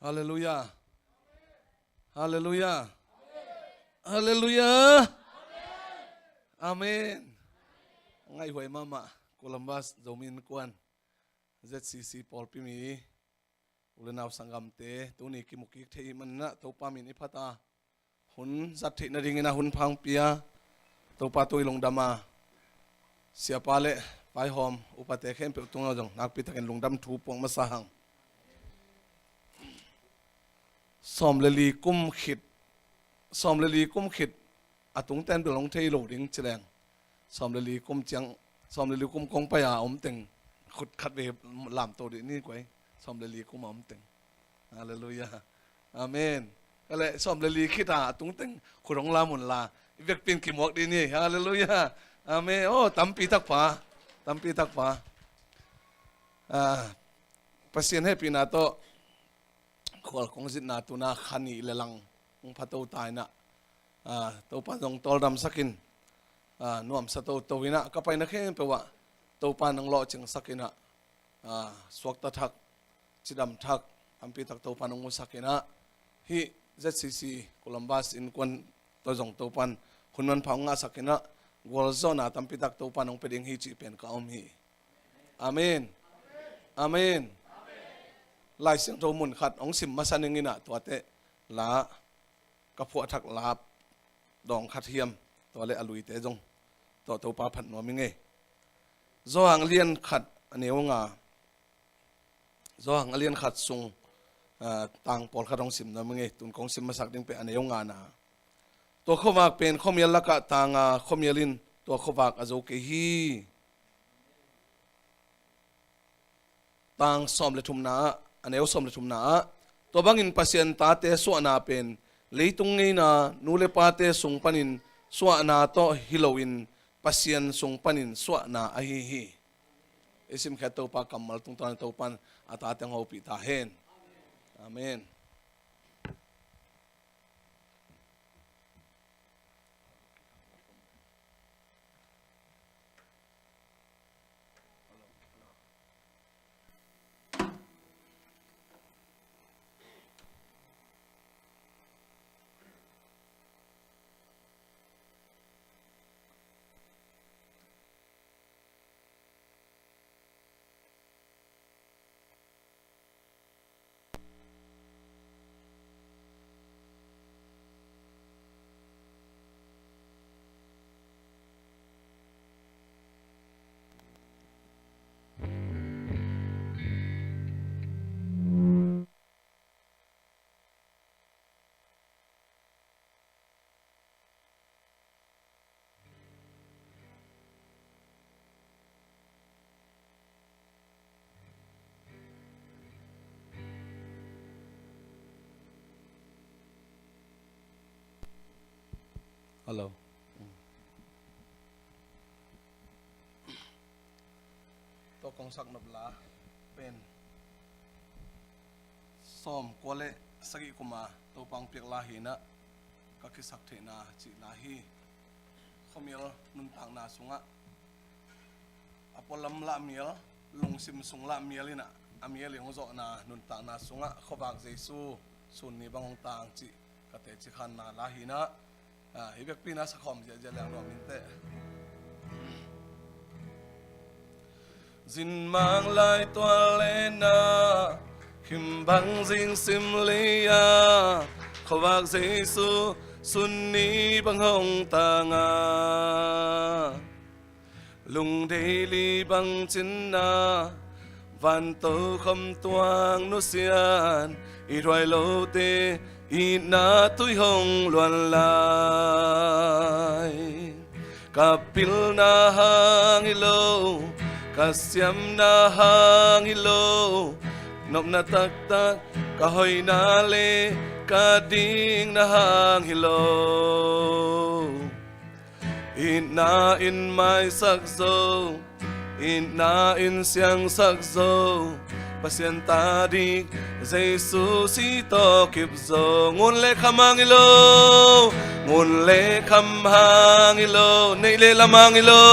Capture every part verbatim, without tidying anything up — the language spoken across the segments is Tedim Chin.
Halleluiah. Halleluiah. Halleluiah. Amen. Ngaihhuai mahmah Columbus Zomi Innkuan, Z C C pawlpi mi u le nau sanggamte, tuni kimu kik thei ahih manin ah Topa min i phat a, hun zat theih nadingin ah hun pha hong pia Topa tung i lungdam a, siapa le vaihawm upate khempeuh tungah zong nakpi takin lungdam thu puak masa hang. Sawm le li kum khit, sawm le li kum khit a tungten bel hong thei lo ding ci leng, sawm le li kum ciang, sawm le li kum kong pai a om teng khut khat vei lamto dih ni kuai, sawm le li kum a om teng. Halleluiah. Amen. Ka leh sawm le li khit a tungteng khut hong lam un la, i vekpi in kimuak dih ni. Halleluiah. Amen. Oh, tampi takpha. Tampi takpha. Ah, Pasian hehpihna tawh khual kong zitna tuna kha nih le lang hong pha to ta in ah, ah, Topa zong tawldamsak in, ah, nuamsa toto in ah ka paina khempeuh ah Topa nang lawhcingsak in ah, ah, suakta thak, cidam thak, tampi tak Topa nang musak in ah, hih Z C C Columbus Innkuan tawh zong Topan hun manpha hong ngahsak in ah, gualzawhna tampi tak Topa nang pia ding hi cih pen ka om hi. Amen. Amen. Lai Siangtho mun khat hong sim masa ning in ah, tuate la ka phuah thak lap dawng khat hiam, tua le a luite zong tawh Topa phat nuam i ngei. Johan a lian khat a neu nga, Johan a lian khat sung, ah, tang pawlkhat hong sim nuam i ngei. Tun kong sim masak ding pen a neu nga na. Tua khuavak pen khuamial lakah tang a, khuamial in tua khuavak a zo kei hi. Tang sawm le thumna ah, a neu sawm le thumna ah, tua bangin Pasian tate suahna pen leitung ngeina nu le pate sung panin suahna tawh hi loin Pasian sung panin suahna ahi hi. I simkhiat Topa kammal tungtawn Topan a tate hong hopih ta hen. Amen. Hello. Tua kong sak nop la pen sawm kua le sagih kuma Topa hong piak la hi in ah, ka kisak theihna cih la hi. Khuamial nuntakna sungah a pualam lah mial, lungsim sung lah mial in ah, a mial i hong zawhna nuntakna sungah khuavak Jesu sun ni bang hong tang cih ka teci khanna la hi in ah, ah, hih bekpi na sakhawm ziahziah leng nuam in teh. Zinmang lai tual lena khimbang zing sim leia, khuavak Jesu sun ni bang hong tanga. Lungdei li bang cinna, vanto khom tuang nusian, i ruai lote itna tui hong luan lai. Ka pilna hang hi lo, ka siamna hang hi lo, nopna taktak ka hoihna le ka dikna hang hi lo. Itna in maisak zo, itna in siangsak zo, Pasian ta dik Jesu si tawh kip zo. Ngun le kham hang hi lo, ngun le kham hang hi lo, neih le lam hang hi lo.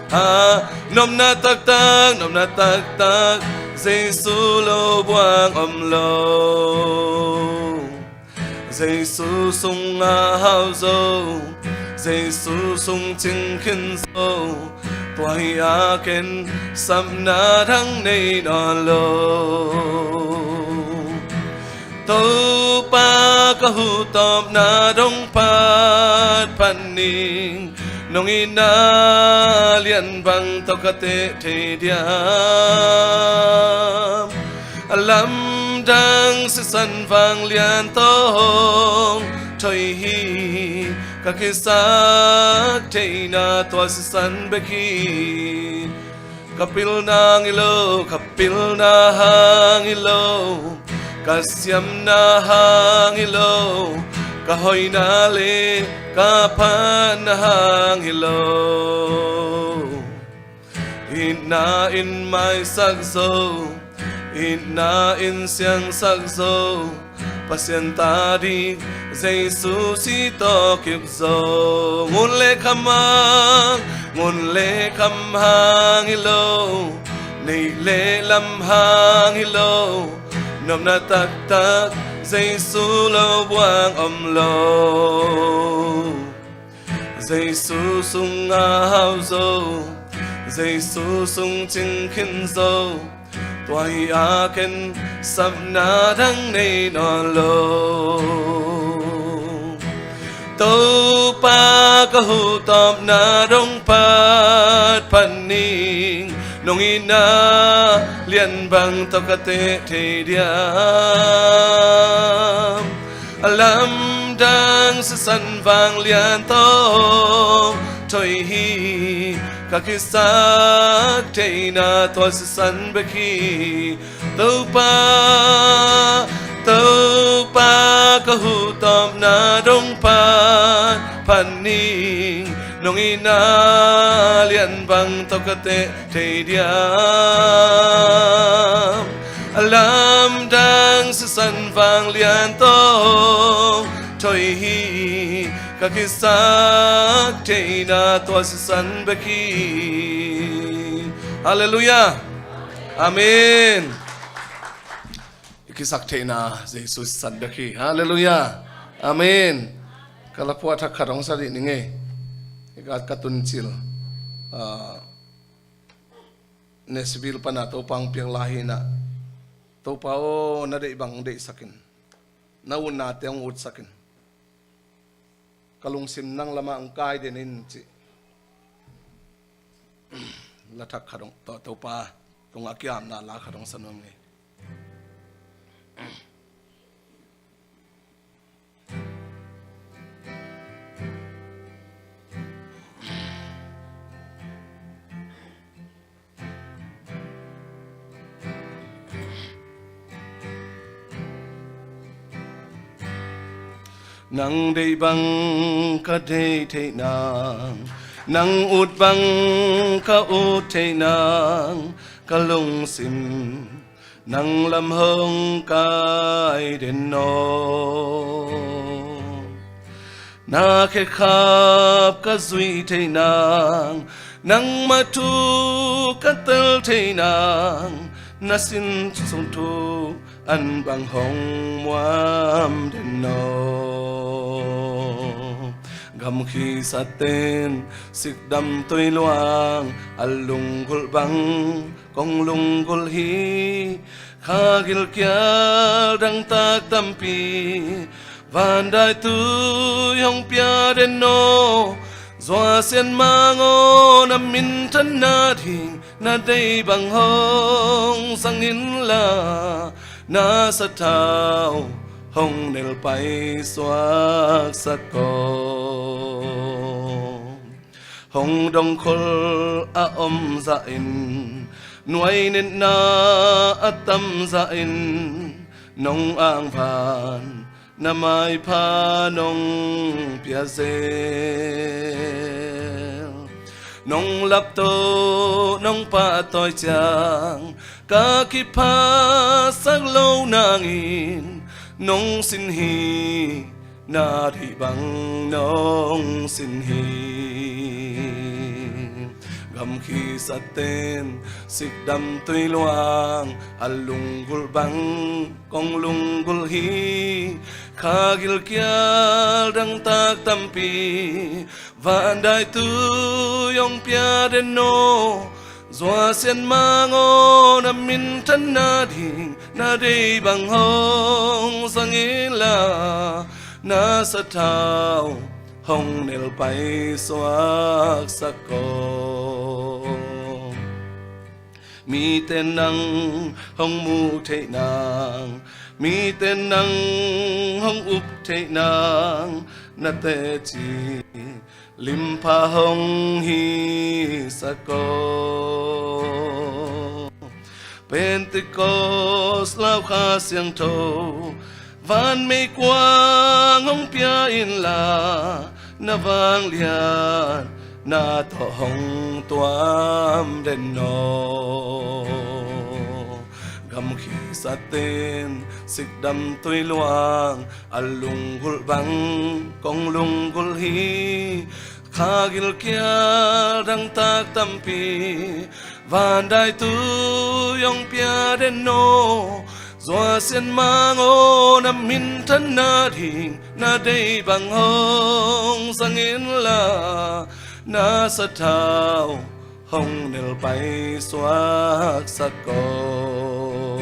Ha, nopna taktak, nopna taktak, Jesu lo buang om lo. Jesu sungah hau zo, Jesu sung cing khin zo, tua hi a ken sapna dang nei nawn lo. Topa ka huhtawpna dong phat phat ning, nong itna lian bang tawh ka teh thei diam? A lamdang sisan vanglian tawh hong thoih hi. Ka kisak theihna tua sisan bek hi. Ka pilna hang hi lo, ka pilna hang hi lo, ka siamna hang hi lo, ka hoihna le ka phatna hang hi lo. Itna in maisak zo, itna in siangsak zo, Pasian ta ding Jesu si tawh kip zo. Ngun le kham hang, ngun le kham hang hi lo, neih le lam hang hi lo, nopna taktak Jesu lo buang om lo. Jesu sungah hau zo, Jesu sung cing khin zo, tua hi a ken sapna dang nei nawn lo. Topa ka huhtawpna dong phat phat ning, nong itna lian bang tawh ka teh thei diam? A lamdang sisan vanglian tawh hong thoih hi. Ka kisak theihna tua sisan bek hi. Topa, Topa ka huhtawpna dong phat phat ning, nong itna lian bang tawh ka teh thei diam? A lamdang sisan vanglian tawh hong thoih hi. Ka kisak theihna tua sisan bek hi. Halleluiah. Amen. I kisak theihna Jesu sisan bek hi. Halleluiah. Amen. Ka laphuah thak khat hong sa dih ning ei. Ka, ka tuncil, ah, Nashville pana Topa hong piak lai hi na. Topa aw, na deih bang hong deihsak in, na utnate hong utsak in, ka lungsim nang lamah hong kai den in, cih la thak khat hong, To, Topa tungah kiamna la khat hong sa nuam ing ei. Nang deih bang ka deih theih nang, nang ut bang ka ut theih nang, ka lungsim nang lam hong kai den aw. Na khekhap ka zuih theih nang, nangmah thu ka tel theih nang, na sin sung thu an bang hong muam den aw. Gamkhisate in sikdam tui luang a lunggulh bang kong lunggulh hi. Kha gilkial dangtak tampi van dai tui hong pia den aw. Zuasiat mang aw, na minthanna ding na deih bang hong zang inla, na sathau hong nelpai suaksak aw. Hong dongkhol a om zahin, nuainetna a tam zahin, nong angvan na maipha nong pia zel. Nong laptoh nong pahtawi ciang ka kiphasak loh nangin, nong sin hi, na deih bang nong sin hi. Gamkhisaten sikdam tui luang a lunggulh bang kong lunggulh hi. Kha gilkial dangtak tampi vandaitui hong pia den aw. Zuasian Mang aw, na minthanna ding na deih bang hong zang inla, na sathau hong nelpai suaksak aw. Mite nang hong muh theih nang, mite nang hong up theih nang, na teci limpha hong hisak aw. Pentecost lau Kha Siangtho van meikuang hong pia inla, na vangliatna tawh hong tuam den aw. Gamkhisaten sikdam tui luang a lunggulh bang kong lunggulh hi. Kha gilkial dangtak tampi vandaitui hong pia den aw. Zuasian Mang aw, na minthanna ding na deih bang hong zang inla, na sathau hong nelpai suaksak aw.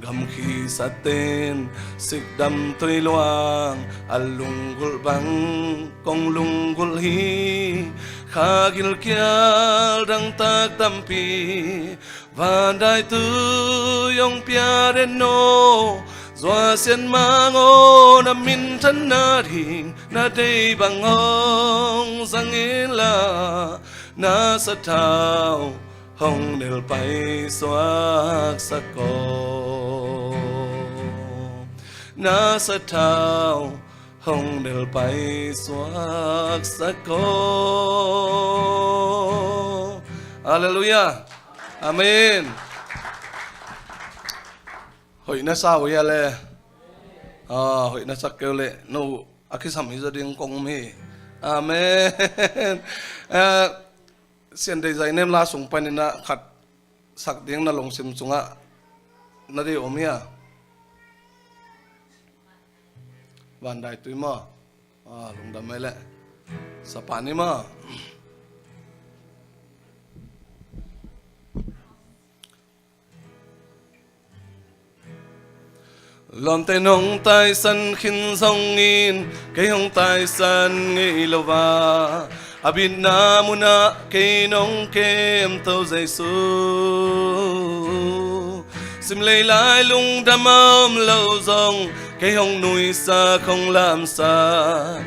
Gamkhisaten sikdam tui luang a lunggulh bang kong lunggulh hi. Kha gilkial dangtak tampi vandaitui hong pia den aw. Zuasian Mang aw, na minthanna ding na deih bang hong zang inla, na sathau hong nelpai suaksak aw. Na sathau hong nelpai suaksak aw. Halleluiah. Amen. Hoih na sa uh hia le? Ah, hoih na sak kei uh leh no a kisam hi zaw ding kong um hi. Amen. Eh, Sian Deih Zainem la sung panin ah khat sak ding na lungsim sungah na deih om hia? Vandaitui maw? Ah, lungdam mai leh. Sapa ni maw? Lawmte nong taisan khin zongin kei hong taisan ngei lo a, a bitna munah kei nong kemto Jesu. Simlei lai lungdam a om lo zong kei hong nuisak hong lamsak,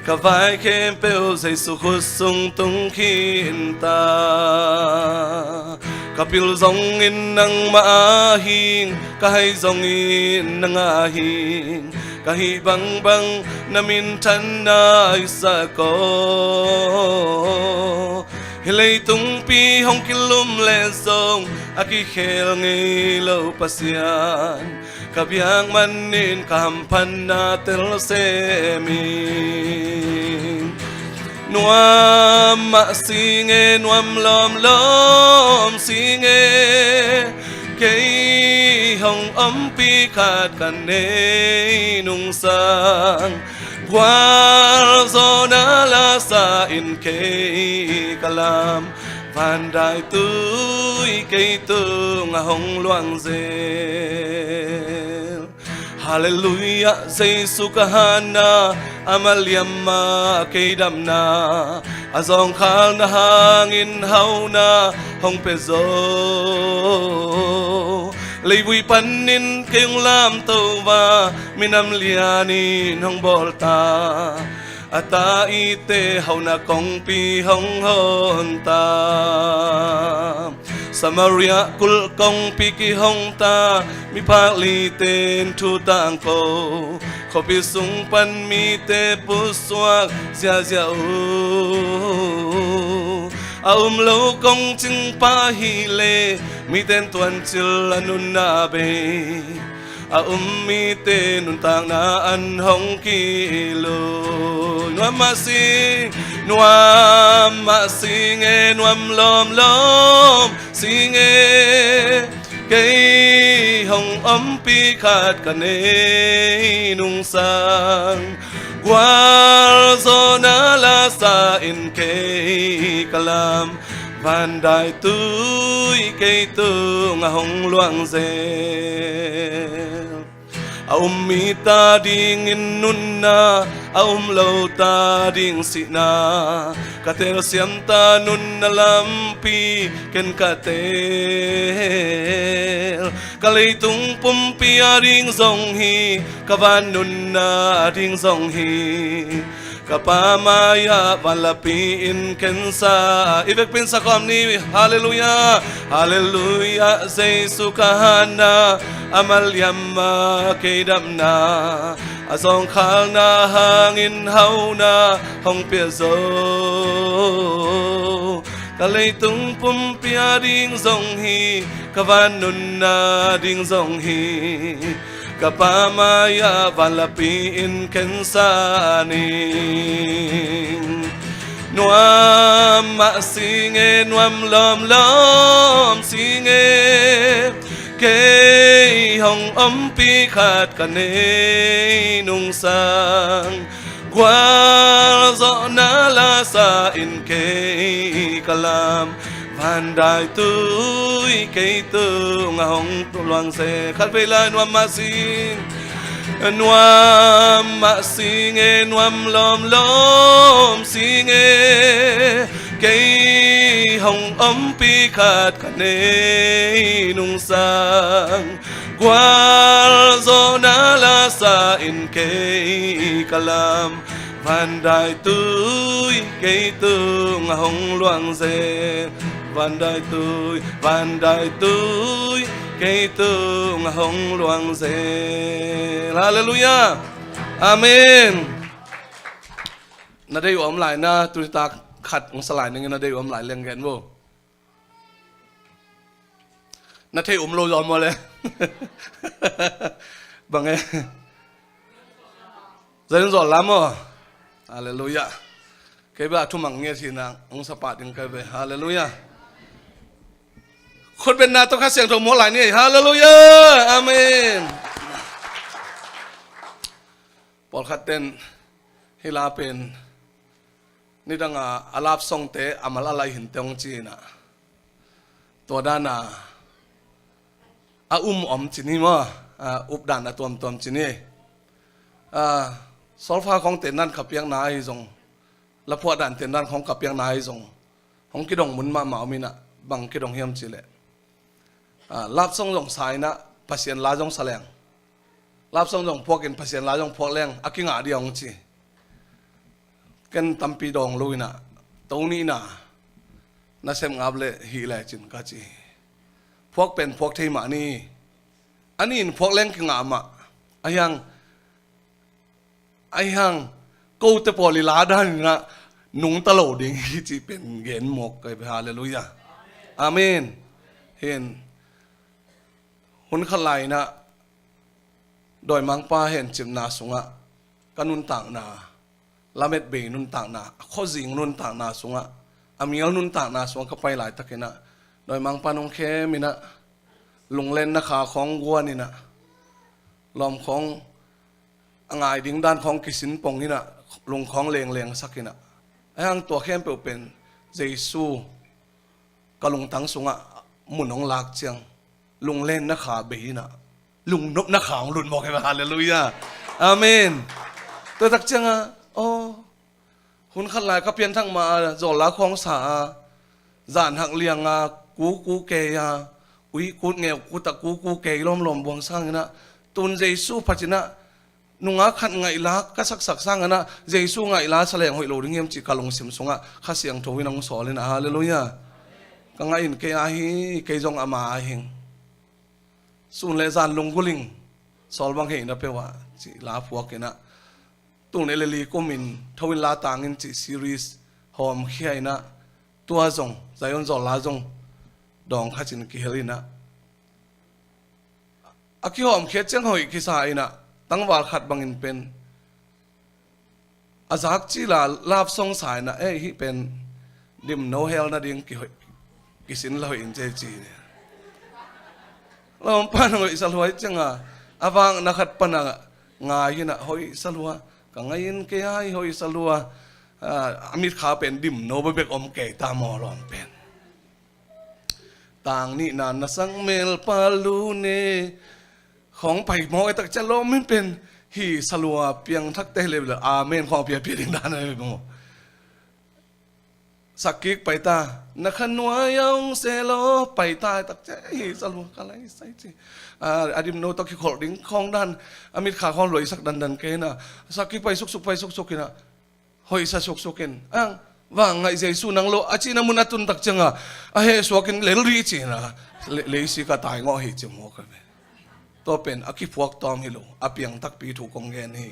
ka vai khempeuh Jesu khut sung tung khin ta. Ka pil zongin nangmah a hing, ka hai zongin nang a hing, ka hih bangbang na minthanna i sak aw. Hih leitungpi hong kilum leh zong a kikhel ngei lo Pasian, ka biak manin ka hamphatna tel sem ing. Nuam mah sing e, nuam lawmlawm sing e, kei hong ompih khat ka nei nungsang. Gualzawhna la sa in kei ka lam, vandaitui kei tungah hong luang zel. Halleluiah, Jesu ka hatna, amah liamah kei damna, a zawngkhalna hangin hauhna hong pia zo. Leivui panin kei hong lamto a, minam lianin hong bawl ta. A ta ite hauhna kongpi hong hon ta. Samaria kulh kongpi kihong ta, miphak lite in thu tangko, khuapi sung pan mite pusuak ziahziah uh. A um lo kongcing pah hileh mite in tuancil a nunna bei. A um mite nuntakna an hong kilui. Nuam mah sing, nuam mah sing e, nuam lawmlawm sing e. Kei hong ompih khat ka nei nungsang, gualzawhna lasa in kei ka lam, vandaitui kei tungah hong luang zel. A um mite adingin nunna, a um lote ading sihna, ka telsiam ta nunna lampi ken ka tel. Ka leitung pumpi ading zong hi, ka van nunna ading zong hi, ka Pa mai-ah vanlapi in ken sa. I vekpi in sa kawm ni. Halleluiah, halleluiah. Jesu ka hatna, a malliamah kei dapna, a zawngkhalna hangin hauna hong pia zo. Ka leitung pumpi ading zong hi, ka van nunna ading zong hi, ka Pa mai-ah vanlapi in ken sa ning. Nuam mah sing e, nuam lawmlawm sing e. Kei hong ompih khat ka nei nungsang, gualzawhna lasa in kei ka lam, vandaitui kei tungah hong luang zel. Khatvei lai, nuam mah sing, nuam mah sing e, nuam lawmlawm sing e. Kei hong ompih khat ka nei nungsang, gualzawhna lasa in kei ka lam, vandaitui kei tungah hong luang zel. Vandaitui, vandaitui kei tungah hong luang zel. Halleluiah. Amen. Na deih uh a om lai na, tuni tak khat hong sa lai ning, na deih uh a om lai leng gen vo. Na theih um lo zaw maw le? Bang e? Zai hong zawl la maw? Halleluiah. Kei bel a thumang ngiat hi na, hong sa pah ding ka hi ve. Halleluiah. Khutbetna tawh Kha Siangtho muak lai ni. Halleluiah. Amen. Pawlkhat ten hih la pen nidanga a love songte a mal a lai hinte hong ci-in ah, tua dana a um om ci ni maw, a updan a tuamtuam ci ni. A, solfa khawng tendan ka piakna ahi zong, laphuah dan tendan khawng ka piakna ahi zong, hong kidong mun mahmah om in ah, bang kidong hiam cih leh, a, love song zong sa in ah Pasian la zong sa leng, love song zong phuakin Pasian la zong phuak leng a kingah ding hong ci. Ken tampi dawng lo in ah, to nihna nasem ngap leh hih lecin ka ci. Phuak pen phuak thei mah ni. A nih in phuak leng kingah mah. Ahi hang, ahi hang, kote pawl i la dan in ah nungta lo ding hi cih pen gen mawk ka hi ve. Halleluiah. Amen. Hin, hun khat lai in ah dawimangpa hencipna sungah ka nuntakna, lametbei nuntakna, a khuazing nuntakna sungah, a mial nuntakna sungah ka pai laitakin ah, dawimangpa nong khem in ah, lunglenna kha khawng guan in ah, lawm khawng a ngai ding dan khawng kisin pong in ah, lung khawng lengleng sak in ah, ahi hang tua khempeuh pen Jesu ka lungtang sungah mun hong lak ciang, lunglenna kha bei in ah, lungnopna kha hong lut mawk hi. Halleluiah. Amen. Tua tak ciangah, aw, hun khat lai ka pianthak ma a, zawlla khawng sa a, zan hak liang a, kuku kei a, uih kut ngeu kut a, kuku kei lawmlawm buang sangin ah, tun Jesu phat in ah, nungak khat ngaihla ka saksak sangin ah, Jesu ngaihla sa leng hoih lo ding hiam cih ka lungsim sungah Kha Siangtho in hong sawl in ah. Halleluiah. Ka ngaih in kei a hi, kei zong ama a hing. Sun le zan lunggulh ing, sawl bang hei na peuh ah, cih la phuak in ah, tul nih le li kumin Tho in La Tang in cih series hawmkhia in ah, tua zong, Zion Zawlla zong dawng khat in kihel in ah, a kihawmkhiat ciang hoih kisa inah, tangval khat bangin pen a zak cila love song sa inah, eh, hih pen dimno hel nading kihoih, kisin la hoih in cei ci. Lawmpa in hoih sa lua hi cianga, a vakna khat pana ngai inah hoih sa lua, ka ngai in kei a hi hoih sa lua, a, a mitkha pen dimno bebek om kei ta maw lawm pen. Tang nihna na sang melpa lune khawng pai mawk e takcia lawm min pen hi sa lua piangthakte hi leh amen khawng piapia ding dan a hi maw. Sakkik pai ta, na kha nuai a hong se law pai ta e takcia hi sa lua ka lai sai ci. A, a dimno tawh kikholh ding khawng dan, a mitkha khawng luaisak dandan kei na. Sakkik pai suksuk, pai suksuk inah hoihsa suksuk in, ang, vangngaih Jesu nang lo a cihna mun a tun tak cianga a heh suakin lel dih cihna, le-, leisi ka tai ngawh hi ci maw ka ve. Tua pen a kiphuak tawm hi lo, a piang takpi thu kong gen hi.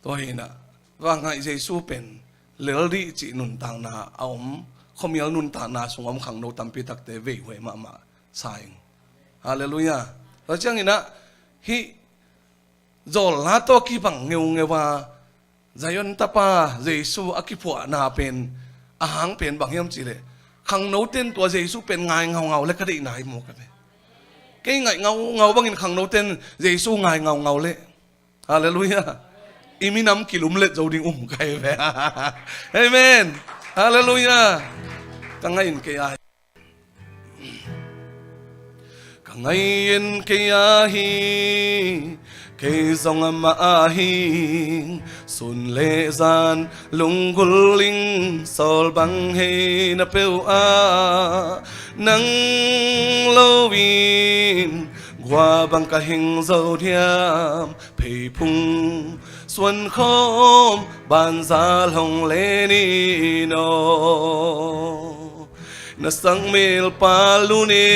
Tua hinah vangngaih Jesu pen lel dih cih nuntakna a om, khuamial nuntakna sung om khangno tampi takte veihuai mahmah sa ing. Halleluiah. Tua cianginah hih zawlna tawh kibang ngeungeu a Zion tapa Jesu a kiphuahna pen a hang pen bang hiam cihleh, khangno ten tua Jesu pen ngai ngaungau le ka deihna hi maw ka ve. Kei ngaih ngaungau bangin khangno ten Jesu ngai ngaungau le. Halleluiah. I minam kilum let zo ding um ka hi ve. Amen. Halleluiah. Ka ngai in kei a hi. Ka ngai in kei a hi, kei zong amah a hi. Sun le zan lunggulh ling sawl bang hei na peuh a, nang loin gua bang ka hing zo diam. Pheiphung suankhawm banzal hong len in aw. Na sang melpa lune,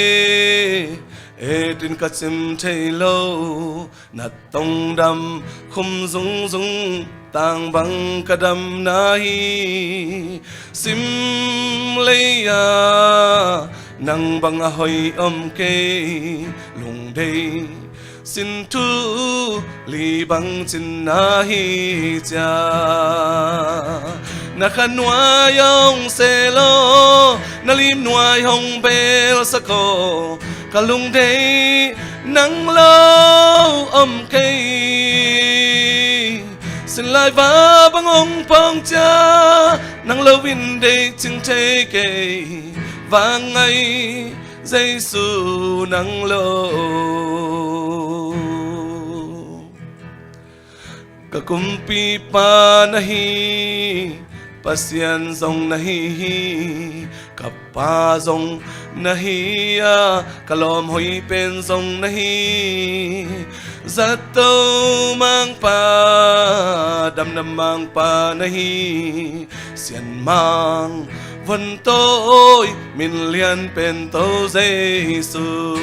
etin ka cim thei lo. Na tongdam khum zungzung tang bang ka damna hi. Sim lei-a nang bang a hoih om kei. Lungdei sin thu li bang cinna hi cia. Na kha nuai a hong se law, na lim nuai hong belsak aw. Ka lungdei nang lo om kei. Sinlai va bang hong pawng cia, nang lo in deih cing thei kei. Vangngaih Jesu nang lo. Ka kumpipa na hi, Pasian zong na hi hi. Ka pa zong na hi a, ka lawm hoih pen zong na hi. Zato mangpa, damna mangpa na hi. Sianmang vontawi min lian pen To Jesu.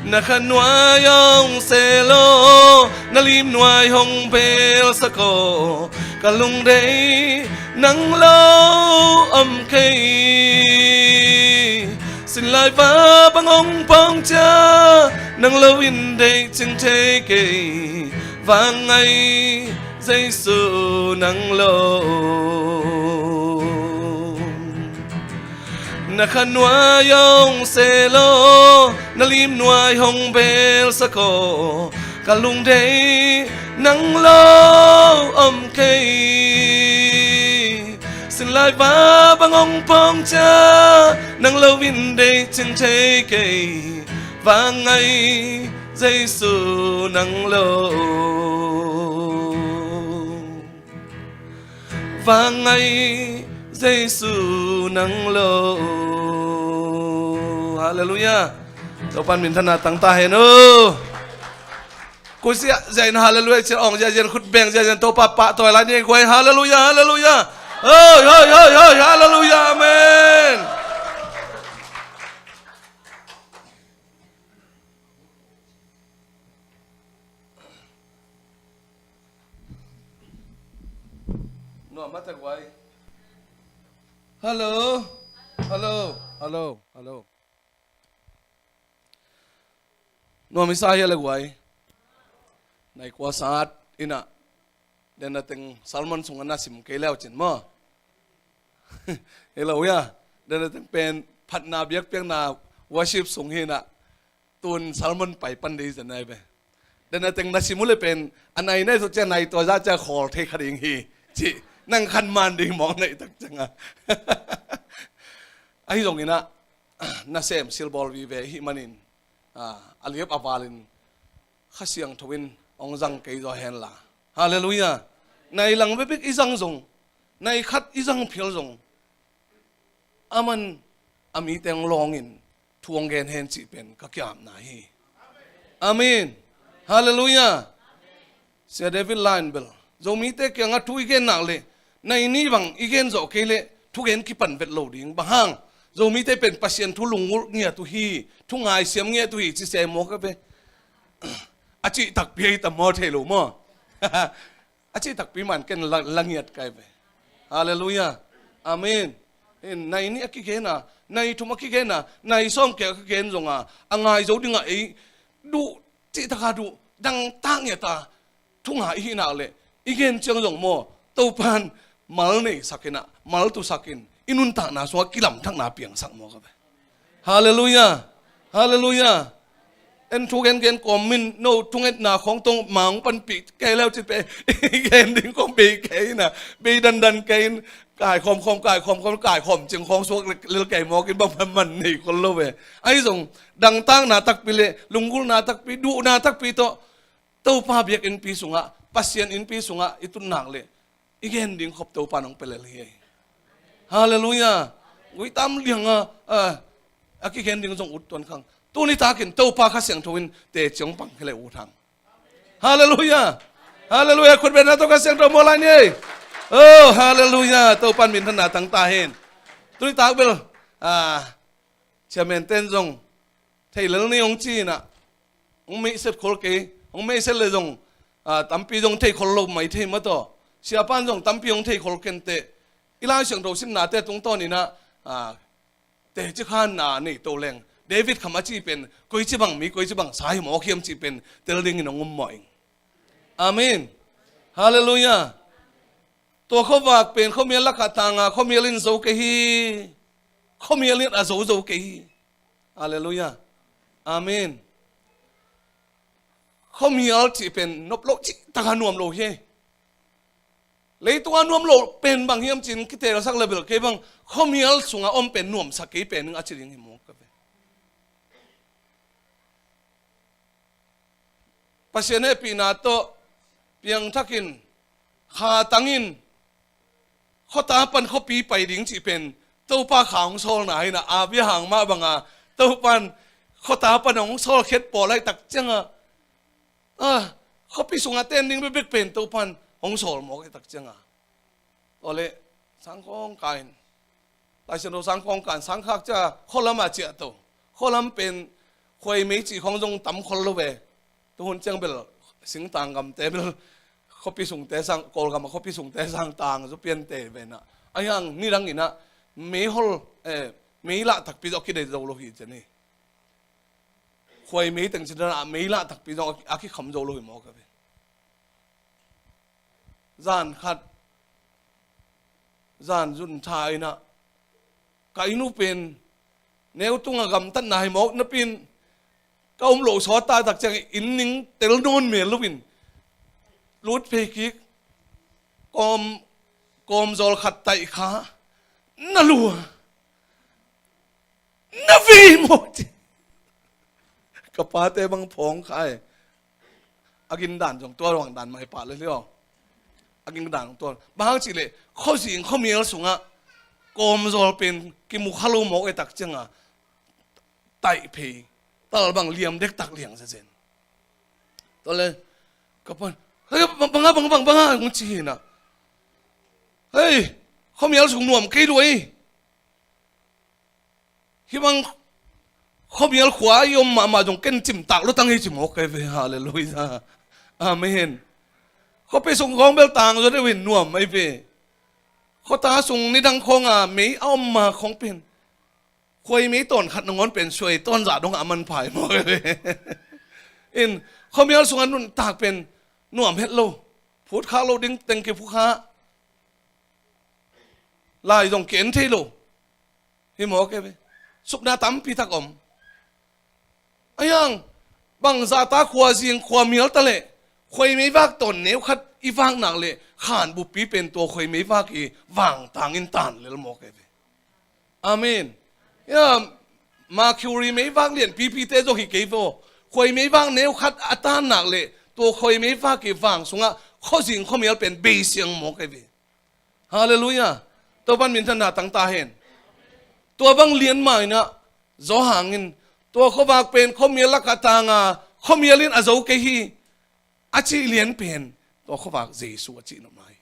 Na kha nuai hong se law, na lim nuai hong belsak aw. Ka lungdei nang lo om kei. Sinlai va bang hong pawng cia, nang lo in deih cing thei kei. Vangngaih Jesu nang lo. Na kha nuai hong se law, na lim nuai hong belsak aw. Ka lungdei nang lo om kei. Sinlai va bang hong pawng cia, nang lo in deih cing thei kei. Vangngaih Jesu nang lo. Vangngaih Jesu nang lo. Halleluiah. Topan minthanna tang ta hen aw. Koi ziahziah in halleluiah ci a, awng ziahziah in, khut beng ziahziah in Topa pahtawi lai ni ei guai. Halleluiah, halleluiah. Hoi, hoi, hoi, hoi, halleluiah, amen. Nuam mah tak guai. Hallo. Hallo. Hallo. Hallo. Nuam i sa hia le guai? Nai kua sat inah, den a teng sermon sungah na sim kei leu cin maw? Hi lo hia? Den a teng pen phatna biakpiakna worship sung hi inah, tun sermon pai pan dei zan ai ve. Den a teng na sim uh le pen a nai nai suk ciang nai tua zah ciang khawl thei kha ding hi, cih nang khan man ding mawk naih tak ciangah. Ahi zong inah, nasem silbawl vive i hih manin, a, a liap a valin Kha Siangtho in hong zang kei zaw hen la. Halleluiah. Nai lang bekbek i zang zong, nai khat i zang phial zong, aman a mite hong lawngin thu hong gen hen cih pen ka kiamna hi. Amen. Halleluiah. Sia David Lyon bel Zomite kiangah thu i gen nak leh, nai nih bang i gen zawh kei leh thugen kipan vet lo ding. Bang hang? Zomite pen Pasian thu lunggulh ngiat uh hi, thu ngaisiam ngiat uh hi, ci se maw ka ve. A cih takpi hi ta maw, thei lo maw? A cih takpi man ken la, la ngiat kai ve. Halleluiah. Amen. In nai nih a kigen a, nai thum a kigen a, nai sawm kei a kigen zonga, a ngai zo dingah ei duh, cih taka duh, dangtak ngiat a, thu ngai i hih nak leh, i gen ciang zong maw, Topan mal neisak inah, mal tusak in, i nuntakna sungah kilamthakna piangsak maw ka ve. Halleluiah. Halleluiah. En thu gen gen kawm min, no thungetna khawng tong mang panpih kei leu cin pe, i gen ding khawng bei kei inah, bei dandan kei in, kai khawm khawm, kai khawm khawm, kai khawm cing khawng suak lel kei mawk in bang man man nei khol lo ve. Ahi zong, dangtakna takpi le lunggulhna takpi, duhna takpi tawh Topa biakinnpi sungah, Pasian innpi sungah i tun nak leh, i gen ding khop Topa nong pia lel hi. Halleluiah. Gui tam liang a, a, a kigen ding zong ut tuan khang. Tuni takin Topa Kha Siangtho in teci hong pang kei leh ut hang. Halleluiah. Halleluiah. Khut bengna tawh Kha Siangtho mual lai ni. Oh, halleluiah. Topan minthanna tang ta hen. Tuni tak bel, a, chairman ten zong thei lel ni hong ci inah, hong meihset khol kei, hong meihset le zong, a, tampi zong thei khol lo mai thei mataw. Siapan zong tampi hong thei khol kenteh. I Lai Siangtho simnate tungtawn inah, a, teci khanna nei to leng, David kham a ci pen koici bang mi, koici bang sa hi mawk hiam cih pen tel dingin hong um mawh ing. Amen. Halleluiah. Tua khuavak pen khuamial lakah tanga, khuamial in zo kei hi. Khuamial in a zo zo kei hi. Halleluiah. Amen. Khuamial cih pen nop loh cih taka nuam lo hi. Leitunga nuam loh pen bang hiam cin kitelsak le bel kei bang khuamial sunga om pen nuamsa kei pen ing a ci ding hi mawk ka ve. Pasian hehpihna tawh piangthakin, kha tangin, khuata pan khuapi pai ding cih pen Topa kha hong sawlna hi inah, Abraham mah banga Topan khuata pan hong sawlkhiat pawl ahih tak ciangah, a, khuapi sungah ten ding bekbek pen Topan hong sawl mawk ahih tak ciangah. Tua leh sangkhawng ka in, Lai Siangtho sangkhawng ka in, sangkhak cia khualam a ciah to. Khualam pen khuaimei cih khawng zong tam khol lo ve. Tuhun ciang bel singtang gamte bel khuapi sungte sang, Kawlgam a khuapi sungte sang tang zu piante ve inah. Ahi hang nidang inah meihol, eh, mei lah takpi zong a kidei zo lo hi ci ni. Khuaimei teng cih dan a mei lah takpi zong a kikham zo lo hi mawk a ve. Zan khat, zan zun tha inah, ka inn uh pen neu tungah gamtatna hi mawk napi in, ka um loh sawt ta tak ciang inn ning tel nawn mel lo in, lut phei kik, kawm, kawmzawl khat taih kha, na lua, na vei maw ci. Ka pate bang phawng kha e. A gindan zong tua ruang dan mah hi pah lel hi aw. A gindan zong tua. Bang hang cih leh khuazing khuamial sungah kawmzawl pen kimu kha lo mawk ahih tak ciangah taih phei, tal bang liam dektak liang zenzen. Tua leh ka pan, "Hei, bang, bang a, bang, bang, bang a," hong ci hi inah. "Hei, khuamial sung nuam kei lua hi. Hih bang khuamial khua i om mahmah zong ken cimtak lua tang hi," ci mawk ka hi ve. Halleluiah. Amen. Khuapi sung khawng bel tang zaw deuh in nuam ahi ve. Khuata sung nidang khawng a mei a om ma khawng pen khuaimei tawn khat nangawn pen suai tawn zah dongah a manpha hi mawk ka hi ve. In, khuamial sungah nuntak pen nuam het lo. Phutkhak lo ding teng kiphutkhak. Lai zong ki-en thei lo. Hi mawk e ve. Supna tampi tak om. Ahi hang, bangzah ta khuazing khuamial ta leh, khuaimeivak tawn neu khat i vak nak leh, khan buppi pen tua khuaimeivak i vangtang in tan lel mawk e ve. Amen. Ya, Mercury meivak lianpipite zong hi kei vaw. Khuaimeivak neu khat a tan nak leh, tua khuaimeivak i vang sungah khuazing khuamial pen beisiang mawk e ve. Halleluiah. Topan minthanna tang ta hen. Tua bang lian mah in ah, Johan in, tua khuavak pen khuamial lakah tang a, khuamial in a zo kei hi, a cih lian pen, tua khuavak Jesu a cih nopna hi.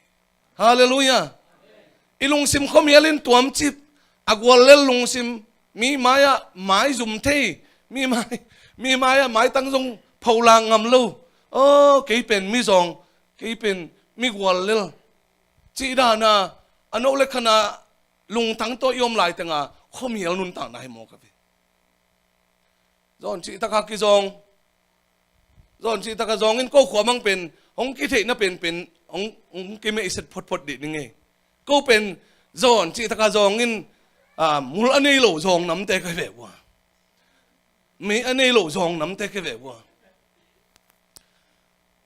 Halleluiah. I lungsim khuamial in tuamcip, a guallel lungsim, mi mai-ah maizum thei, mi mai, mi mai-ah maitang zong pholak ngam lo. Aw, kei pen mizawng, kei pen mi guallel. Cih dan a, a no le khan a lungtang tawh i om lai teng a, khuamial nuntakna hi mawk a ve. Zawn cih taka kizawng, zawn cih taka zawng in ko khua mang pen, hong kitheihna penpen, hong, hong kimeh i set photphot dih ning ei. Ko pen, zawn cih taka zawng in, ah, mul a nei lo zawng namte ka hi ve ua. Mei a nei lo zawng namte ka hi ve ua.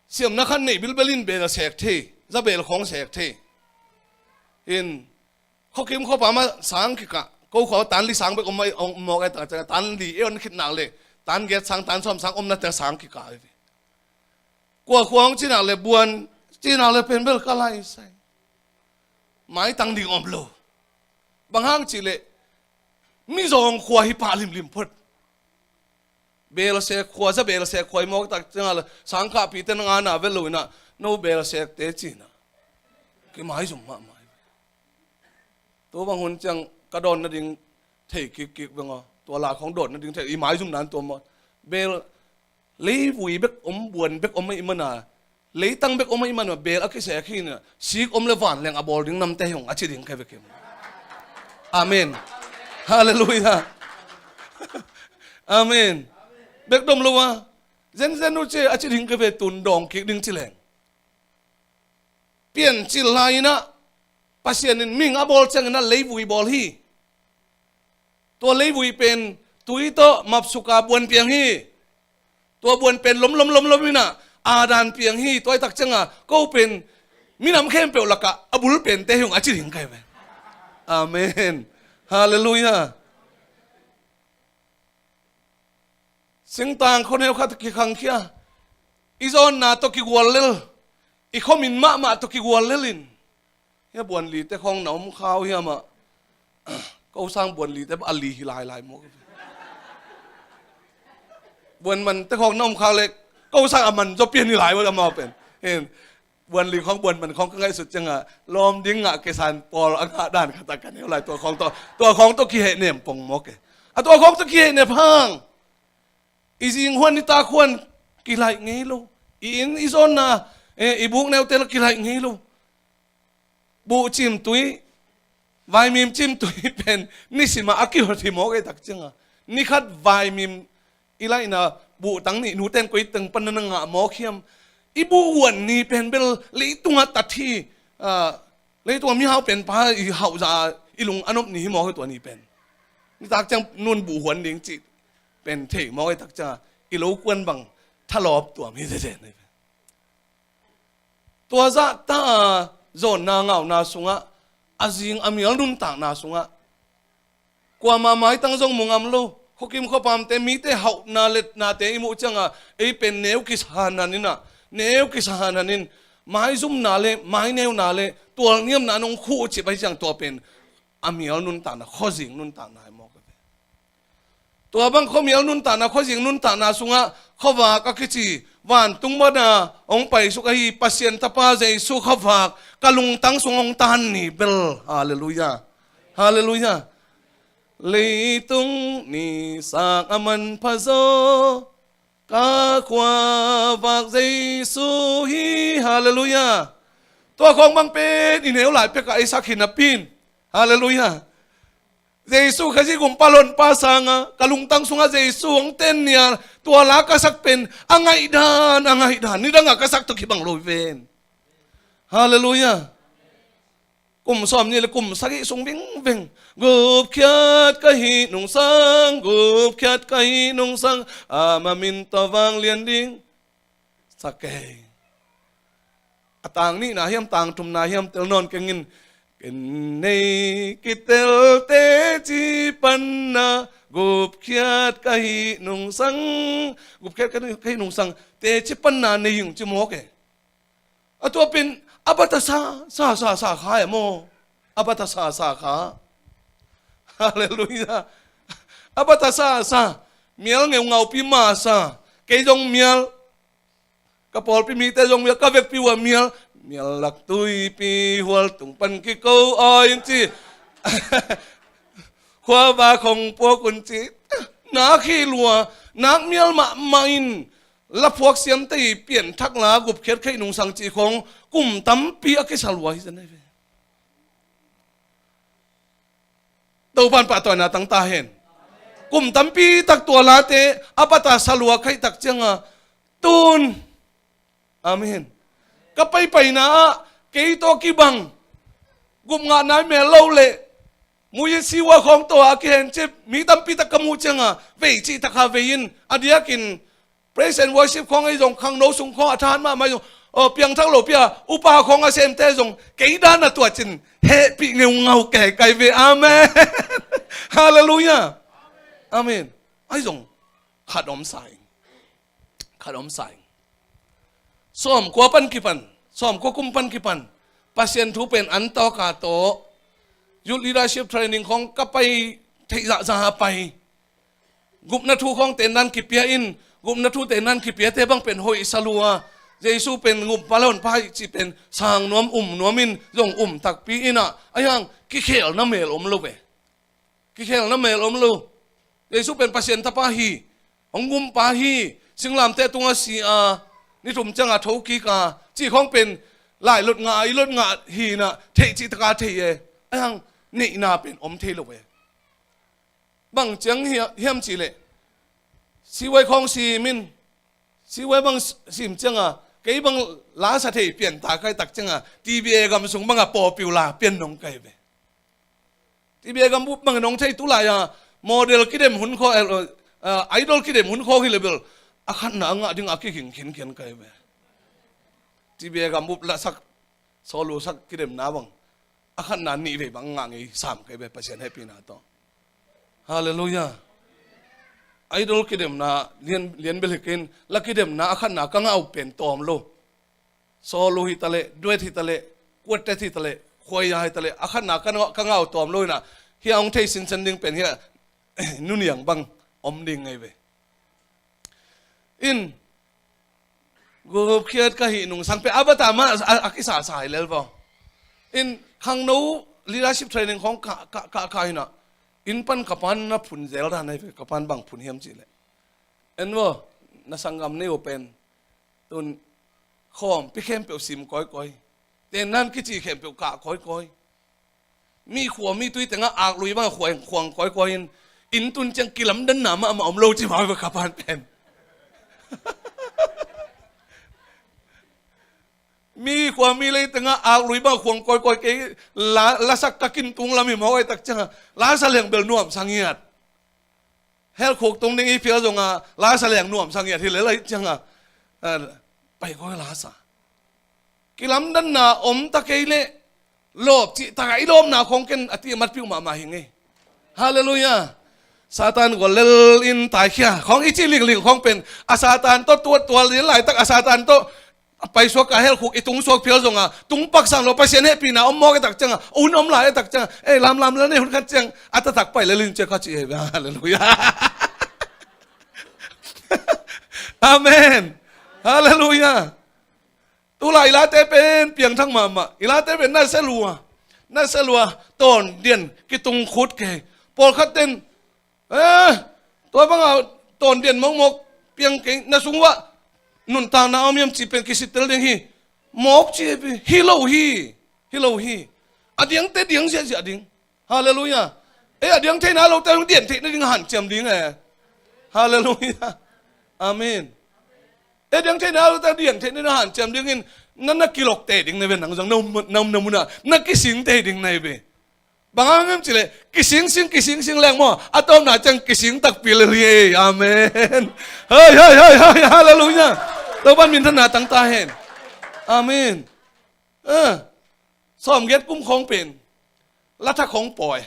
Siamna khat neih bilbel in bel a sek thei, za bel khawng sek thei. In, khuakim khuapa mah sang kikah, ko khua tan li sang bek om mah, om mawk e, taka taka tan li e on khit nak le, tan giat sang, tan sawm sang omna te sang kikah e ve. Kua khua hong ci nak le, buan ci nak le pen bel ka lai sai. Maitang ding om lo. Bang hang cih leh, mizawng khua hi pah limlim phot. Bel sek khua, za bel sek khua i mawk tak ciangah le, sangkahpihte na ngana vet lo inah, no bel sekte cinah. Kimaizum mahmah. Tua bang hun ciang ka dawn nading thei kikkik beng aw. Tua la khawng dawn nading thei, i maizum nan tua maw. Bel leivui bek om, buan bek om ahih mana, leitang bek om ahih mana, bel a kisek hi inah, sik om le vanleng a bawl ding namte hi ung a ci ding ka hi ve kim. Amen. Halleluiah. Amen. Bek dom lo a, zenzen uh ci a ci ding ka hi ve, tun dawng kik ding ci leng. Piancil lai inah, Pasian in mihing a bawl ciang inah leivui bawl hi. Tua leivui pen tui tawh mapsuka buan piang hi. Tua buan pen lomlom lomlom inah, Adam piang hi. Tua i tak ciangah, ko pen minam khempeuh lakah a bul pente hi ung a ci ding ka hi ve. Amen. Halleluiah. Singtang khuaneu khat kikhangkhia. I zawnna tawh kiguallel, i khuamin mahmah tawh kiguallel in. Hia buanlite khawng na om khau hiamah. Ko sang buanlite a li hi lailai maw. Buanmante khawng na om khau le, ko sang a man zaw pian hi lai maw amau pen. Hen. Buanli khawng, buanman khawng ka ngaihsut ciangah, lawm ding ngah kesan pawl a ngah dan khatah ka neu lai, tua khawng tawh, tua khawng tawh kihehnem pong mawk e. A tua khawng tawh kihehnem hang. I zinghuan, i takhuan kilaih ngei lo. I inn, i zawnna, eh, i bukneute la kilaih ngei lo. Buh cimtui, vaimim cimtui pen, nisimah a kihot hi mawk e tak ciangah. Nikhat vaimim, i laihna buhtang nih nuten koi teng pan na ngah mawk hiam? I buh huan ni pen bel leitungah tat hi, ah, leitungah mihau pen pa i hauhzah a i lung a nop ni hi mawk hi tua ni pen. Nitak ciang nun buh huan ding cih pen thei mawk hi tak ciangah i lo kuan bang thalawp tuam hi zezen hi. Tua zahta a zawnna ngauna sungah, a zing a mial nuntakna sungah, kuamah maitang zong mu ngam lo. Khuakim khuapamte, mite hauhna letnate i muh ciangah, ei pen neu kisa hanan inah, neu kisa hanan in, maizumna le maineuna le tualniamna nong khuhcip ahi ciang tua pen a mial nuntakna, khuazing nuntakna hi mawk a ve. Tua bang khuamial nuntakna, khuazing nuntakna sungah khuavak a kici, vantung mana hong paisuk ahi Pasian Tapa Jesu khuavak ka lungtang sung hong tan ni bel. Halleluiah. Halleluiah. Leitung nisak a manpha zaw ka khuavak Jesu hi. Halleluiah. Tua khawng bang pen i neu lai pekah ei sak hi napi in. Halleluiah. Jesu Khazih gumpa lonpa sanga ka lungtang sungah Jesu hong ten nia, tua la ka sak pen a ngaihdan, a ngaihdan, nidangah ka sak tawh kibang lo hi ven. Halleluiah. Kum sawm nih le kum sagih sung vingveng, gupkhiat ka hih nungsang, gupkhiat ka hih nungsang, ama min tawh vanglian ding. Sa kei. A tang nihna hiam, tang thumna hiam, tel nawn keng in. Ken nei kitelte ci panna, gupkhiat ka hih nungsang, gupkhiat ka hih nungsang teci panna nei ing ci mawk e. A tua pen a bat a sa, sa, sa, sa kha e maw. A bat a sa, sa kha. Halleluiah. A bat a sa, sa. Mial ngeungaupi masa. Kei zong mial. Ka pawlpi mite zong mial, ka vekpi uh a mial. Mial lak tuipi hual tung pan kiko aw in ci. Khuava khong puak un ci. Nak hi lua, nak mial mahmah in, la phuak siamte i pianthak la gupkhiat ka hih nungsang cih khong kum tampi a kisa lua hi zen ahi ve. Topan pahtawina tang ta hen. Kum tampi tak tua late a bat a sa lua ka hih tak cianga tun. Amen. Ka paipaina ah kei tawh kibang gupngah nai mel lo le, muyi siwa khawng tawh a kihencip mi tampi tak ka muh cianga vei cih takha vei in, a diakin praise and worship khawng ei zong, khangno sung khawng a thahat mahmah ei zong, aw, piangthak lo pia upa khawng a semte zong kei dan a tuat cin hehpih ngeungau kei kai ve. Amen. Halleluiah. Amen. Ei zong khat om sa ing. Khat om sa ing. Sawmkua pan kipan, sawmkua kum pan kipan Pasian thu pen an tawka tawh youth leadership training khawng ka pai theih zahzah a pai. Gupna thu khawng tendan kipia in, gupna thu tendan kipiate bang pen hoih sa lua. Jesu pen gumpa lonpa hi cih pen sang nuam, um nuam in zong um takpi in ah, a hiang kikhelna mel om lo ve. Kikhelna mel om lo. Jesu pen Pasian tapa hi, hong gumpa hi, singlamteh tungah si a, ni thum cianga thokik a, cih khawng pen lailot ngah, i lot ngah hi in ah, theih cih taka thei e. A hiang neihna pen om thei lo e. Bang ciang hia-, hiam cih leh, siwai khawng sim in, siwai bang s-, sim cianga kei bang lasa thei pian ta kai tak cianga T B A gam sung banga pawpiu la pian nong kai ve. T B A gam bup bangin hong thei, tulai-a model kidem hun khawng, eh, eh, idol kidem hun khawng hi le bel a khatna a ngah ding a kiging khinkhian kai ve. T B A gam bup lasak, solo sak kidemna bang a khatna nih vei bang ngah ngei sam kai ve, Pasian hehpihna tawh. Halleluiah. Idol kidemna lian, lian bel hi kei in, la kidemna a khatna ka ngah uh pen tawm lo. Solo hi taleh, duet hi taleh, quartet hi taleh, khuaia hi taleh, a khatna ka ngah, ka ngah uh tawm lo in ah, hia hong thei sinsen ding pen hia, nuniang bang om ding ngei ve. In, gupkhiat ka hih nungsang pen a bat a mah a, a kisasa hi lel vaw. In, khangno leadership training khawng ka, ka, ka, ka in ah, inn pan ka pan na phun zel dan ahi ve, ka pan bang phun hiam cih leh. En vaw, na sanggam nei uh pen tun khawmpi khempeuh sim kawikawi, tendan kici khempeuh kah kawikawi, mi khua mi tui tengah aklui bangah khuang, khuang kawikawi in, inn tun ciang kilamdanna mahmah om lo ci mah ve ka pan pen. Mi khua mi lei tengah aklui bangah khuang kawikawi, kei la, lasak ka kin tung lam hi mawk ai tak ciangah, lasa leng bel nuamsa ngiat. Helkhuk tung ding i phial zonga lasa leng nuamsa ngiat hi lel ai cianga, eh, pai koi lasa. Kilamdanna om ta kei leh lawp cih taka i lawpna khawng ken a ti a matpiuh mahmah hi ngei. Halleluiah. Satan gol lel in taikhia khawng i cih lingling khawng pen a Satan tawh tuat tual ding laitak a Satan tawh a paisuak a helkhuk i tungsuak phial zonga tung paksan lo, Pasian hehpihna om mawk e tak cianga, un om lai e tak cianga, ei lamlam lel nei hun khat ciang a taktak pai lel in ciang kha ci e. Halleluiah. Amen. Halleluiah. Tulai i late pen piangthak mahmah, i late pen na selua, na selua, tawndian kitung khut kei. Pawlkhat ten, eh, tua banga tawndian mawkmawk piang kei, na sung uah nuntakna om hiam cih pen kisittel ding hi. Mawk ci hi lo hi. Hi lo hi. A diangte diang ziahziah ding. Halleluiah. Ei, a diang theihna lote hong dian theih nading hanciam ding e. Halleluiah. Amen. Ei, diang theihna lote dian theih nading hanciam dingin na, na kilok teh ding na ve, nang zong na um, na um na munah na kising teh ding na hi ve. Bang hang hiam cih leh kisingsing, kisingsing leng maw, a tawpna ciang kising takpi lel hi. Amen. Hei, hei, hei, hei, halleluiah. Topan minthanna tang ta hen. Amen. Eh, sawmgiat kum khawng pen lathak hong pawi.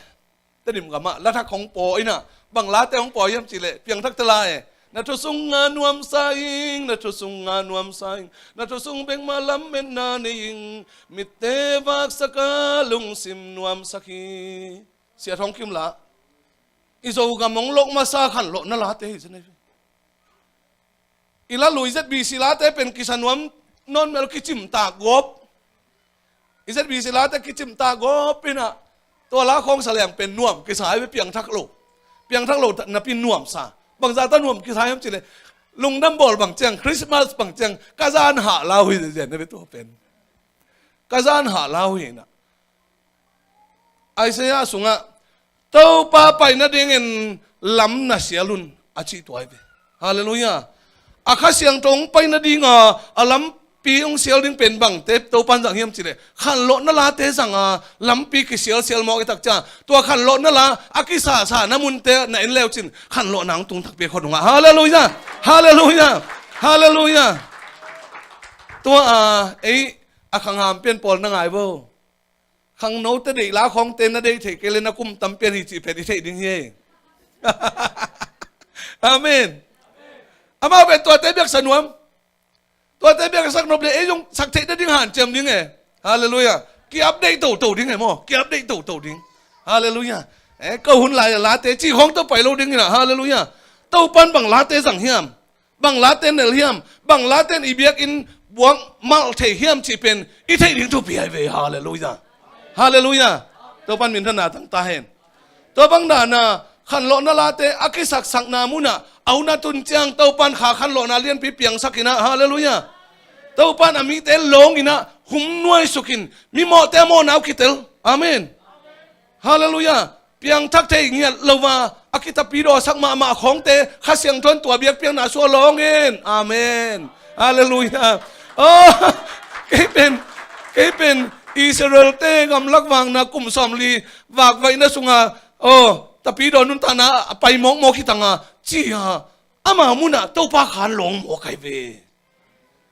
Tedim gamah lathak hong pawi inah, bang late hong pawi hiam cih leh piangthakte la e. Na thu sungah nuamsa ing, na thu sungah nuamsa ing, na thu sung bek mah lametna nei ing, mitte vaksak a lungsim nuamsak hi. Sia Thawng Kim la, i Zogam hong lok masa khanlawhna late hi ci na hi. I la lui Z B C late pen kisa nuam nawn mel, kicim tak gawp. I Z B C late kicim tak gawp inah, tua la khawng sa leng pen nuam kisa hi ve, piangthak lo. Piangthak lo napi nuamsa. Bangzah ta nuam kisa hiam cih leh, lungdam bawl bang ciang, Christmas bang ciang ka zan hah la uh hi zen na ve tua pen. Ka zan hah la uh hi inah. Isaiah sungah, Topa pai nadingin lam na sial un, a cih tua hi ve. Halleluiah. A Kha Siangtho hong pai nadinga a lampi hong sial ding pen bangte Topan zang hiam cih leh, khanlawhna late zanga lampi kisialsial mawk i tak ciang, tua khanlawhna la a kisasa na munte na en leucin khanlawhna hong tung takpi a khuanungah. Halleluiah. Halleluiah. Halleluiah. Tua a, ei, a khangham pian pawl na ngai vo. Khangnote deih la khawngte na deih theih kei le na kum tam pian hi cih pen i theih ding hi. Amen. Amau pen tuate biaksa nuam. Tuate biaksak nop le ei zong sak theih nading hanciam ding e. Halleluiah. Ki-update toto ding e maw. Ki-update toto ding. Halleluiah. Eh, ko hun lai a late ci khawng tawh pai lo ding inah. Halleluiah. Topan bang late zang hiam? Bang late nel hiam? Bang late in i biakinn buak malh thei hiam cih pen i theih ding thupi ahi ve. Halleluiah. Halleluiah. Topan minthanna tang ta hen. Tua bang dana khanlawhna late a kisaksakna munah a hun a tun ciang Topan Kha khanlawhna lianpi piangsak inah. Halleluiah. Topan a mite lawng inah hum nuaisukin mimawhte a mawhna uh kitel. Amen. Halleluiah. Piangthak thei ngiat lo a, a kitapi dawsak mahmah khawngte Kha Siangtho in tua biakpiakna sua lawng in. Amen. Halleluiah. Oh, kei pen, kei pen Israel-te gamlak vakna kum sawmli vakvaihna sunga, oh, tapidaw nuntakna a pai mawkmawk hi tanga, ci-a ama munah Topa Kha lawng mawk ahi ve.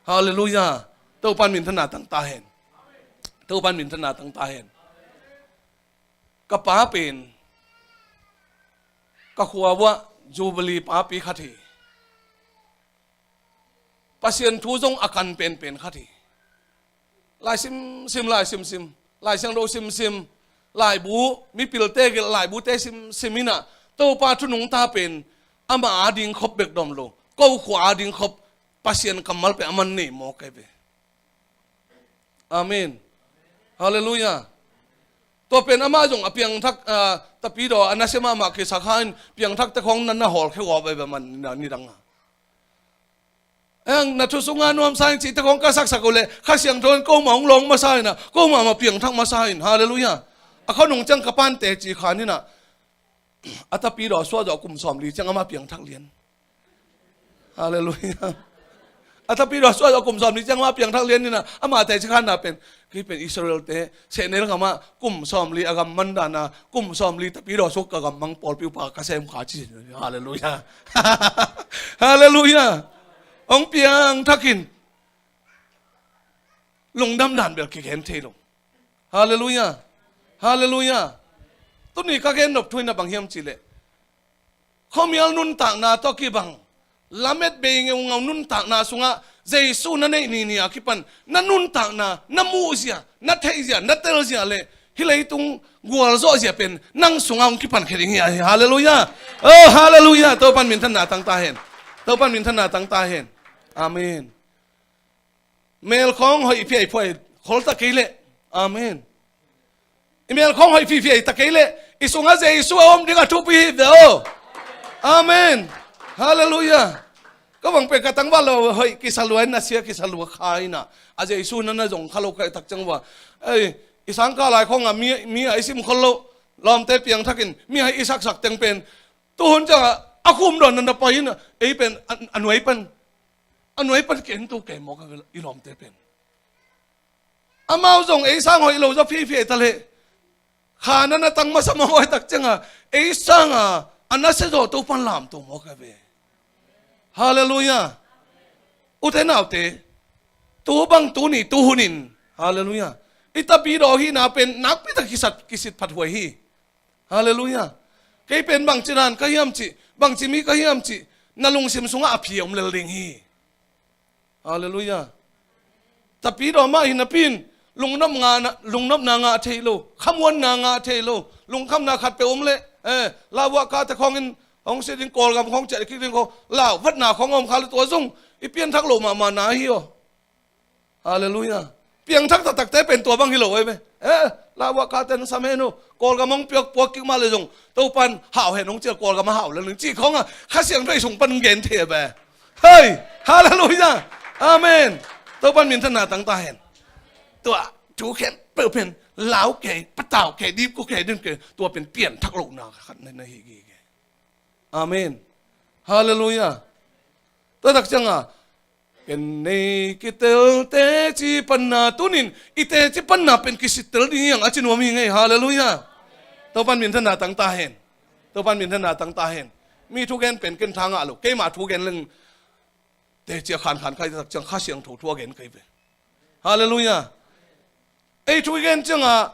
Halleluiah. Topan minthanna tang ta hen. Topan minthanna tang ta hen. Ka pa pen ka khua uah Jubilee papi khat hi. Pasian thu zong a kan penpen khat hi. Lai simsim, lai simsim, Lai Siangtho simsim, laibu, mipilte gelh laibute simsim inah, Topa thu nungta pen ama ading khop bek dawm lo, ko khua ading khop Pasian kammal pen a man nei mawk ahi ve. Amen. Halleluiah. Tua pen amah zong a piangthak, ah, tapidaw a nasia mahmah kisa kha in piangthakte khawng na, na hawlkhia gawp ahi ve man nidang a. Eng, na thu sunga nuamsa ing cihte khawng ka saksak uh leh Kha Siangtho in ko mah hong lawng masa inah, ko mah mah piangthak masa in. Halleluiah. A khuanung ciang ka pan teci khan inah, a tapidaw suah zawh kum sawmli ciang amah piangthak lian. Halleluiah. A tapidaw suah zawh kum sawmli ciang amah piangthak lian inah, amah teci khanna pen, kei pen Israel-te sehnel gamah kum sawmli a gam man dana, kum sawmli tapidaw suk ka gam mang pawlpi upa ka sem kha ci. Halleluiah. Halleluiah. Hong piangthak in lungdam dan bel kigen thei lo. Halleluiah. Halleluiah. Tuni ka gen nop thu in a bang hiam cih leh, khuamial nuntakna tawh kibang, lamet bei ngeungau nuntakna sungah Jesu na neih ni ni a kipan na nuntakna, na muhzia, na theihzia, na telzia le hih leitung gualzawhzia pen nang sungah hong kipan khia ding hi ahi. Halleluiah. Oh, halleluiah. Topan minthanna tang ta hen. Topan minthanna tang ta hen. Amen. Mel khawng hoih phiaiphuai khol ta kei leh. Amen. I mel khawng hoih phiphiai ta kei leh i sungah Jesu a om ding a thupi hi ve aw. Amen. Halleluiah. Ka bang pen ka tangval lo hoih kisa lua in, nasia kisa lua kha inah, a Jesu na na zong kha lo ka hih tak ciang ua, ei, i sangkah lai khawngah mi, mi a i sim khol loh, Lawmte piangthakin mihai i saksak teng pen tuhun ciangah a khum dawn nan na pai in, ei pen a, a nuai pan, a nuai pan kentu kei mawk a, i lawmte pen. Amau zong ei sang hoih lo zaw phifia ta leh, kha na na tang masa mawk a, tak ciangah ei sanga a nasia zawh Topan lamto mawk a ve. Halleluiah. Ute naute, tu bang tuni tuhunin, halleluiah, i tapidaw hihna pen nakpi tak kisat, kisit phathuai hi. Halleluiah. Kei pen bangci dan ka hiam cih, bangci mi ka hiam cih, na lungsim sungah a phi a om lel ding hi. Halleluiah. Tapidaw mah hi napi in lungnopna ngah, lungnopna ngah thei lo, khamuanna ngah thei lo, lungkhamna khat peuh om leh, eh, lauhuah kate khawngin hong si ding, Kawlgam khawng ciah kik ding khawng, lauvatna khawng a om kha leh tua zong i pianthak loh mahmahna hi aw. Halleluiah. Piangthak taktakte pen tua bang hi lo ei ve. Eh, lauhuah kate na sam hen uh, Kawlgam hong piak puak kik mah leh zong Topan hau hen hong ci a, Kawlgam a hau lel ning cih khawngah Kha Siangtho i sung pan gen thei a ve. Hei, halleluiah. Amen. Topan minthanna tang ta hen. Tua thu khempeuh pen lau kei, patau kei, dipku kei, din kei, tua pen pianthak lohna khat na, na hi gige. Amen. Halleluiah. Tua tak ciangah, ken nei kitel teci panna tunin i teci panna pen kisittel ding hi hang a ci nuam hi ngei. Halleluiah. Topan minthanna tang ta hen. Topan minthanna tang ta hen. Mi thugen pen ken tha ngah lo, keima thugen leng teci a khankhan kha i tak ciang Kha Siangtho thu a gen kei ve. Halleluiah. Ei thu i gen ciangah,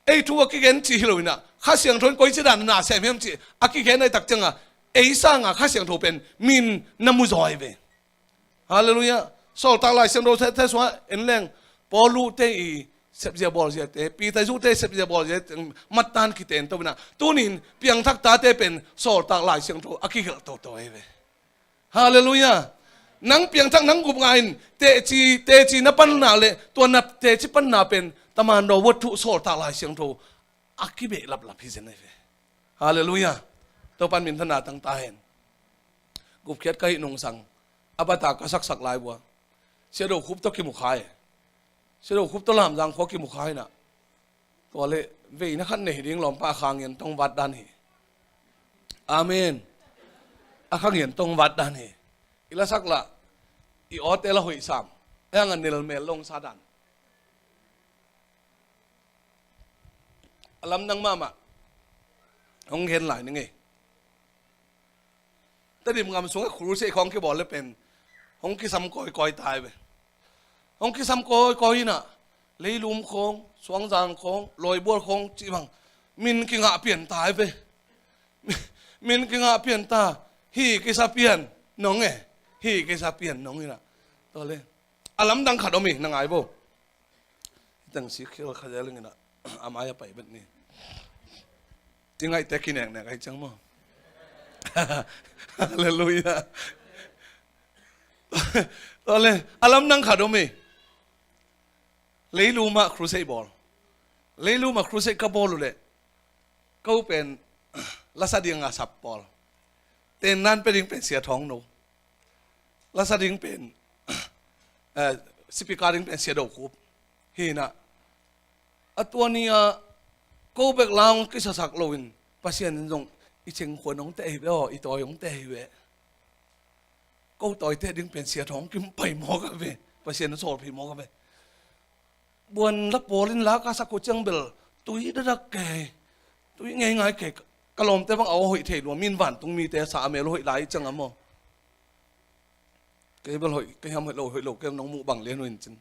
ei thu a kigen cih hi lo inah, Kha Siangtho in koici dan na sem hiam cih a kigen a i tak ciangah, ei sangah Kha Siangtho pen min na mu zaw hi ve. Halleluiah. Sawltak Lai Siangtho the, the sungah en leng, Paul luhte i sepzia bawlziate, Peter zuhte i sepzia bawlziate, mattan kiten to inah, tunin piangthak tate pen Sawltak Lai Siangtho a kigelh toto hi ve. Halleluiah. Nang piangthak, nang gupna in teci, teci na panna leh tua na teci panna pen Tamandaw Vuatthuh Sawltak Lai Siangtho a kibeh laplap hi zen ahi ve. Halleluiah. Topan minthanna tang ta hen. Gupkhiat ka hih nungsang a bata ka saksak lai vua, Sia Do Khup tawh kimu kha e. Sia Do Khup tawh Lamzang khua kimu kha inah, tua leh veina khat nei ding lawmpa a kha ngen tong vat dan hi. Amen. A kha ngen tong vat dan hi. I lasak lah i awte la hoih sam, a hang a nelmel long sa dan. A lamdang mahmah. Hong hen lai ning ei. Tedim gam sungah crusade khawng kibawl le pen hong kisam kawikawi ta hi ve. Hong kisam kawikawi inah, Leilum khawng, Suangzang khawng, Lawibual khawng cih bang min kingah pian ta hi ve. Min kingah pian ta. Hi kisa pian nong e. Hi kisa pian nong inah. Tua le a lamdang khat om hi, na ngai vo. Teng si khial kha zel inah, a mai a pai bet ni. I ngaihte kineknek ahi ciang maw. Halleluiah. Tua le a lamdang khat om hi. Leilum ah crusade bawl. Leilum ah crusade ka bawl uh leh, ko pen lasa ding a sap pawl, tennan pia ding pen Sia Thawng No, lasa ding pen, eh, sipika ding pen Sia Do Khup. Hi inah, a tua ni-ah ko bek la hong kisasak loin Pasian in zong i cengkhuan hong teh hi ve aw, i tawi hong teh hi ve. Ko tawite ding pen Sia Thawng Kim pai mawk a ve. Pasian a sawlphi mawk a ve. Buan la pawl in la ka sak uh ciang bel tui dadak kei, tui ngeingai kei. Ka lawmte bang a aw hoih thei lua, min vantung mite sa a mel hoih lai ciang a maw. Kei bel hoih, kei hiam hoih lo, hoih lo, kei nong muh bang lian uh in cin.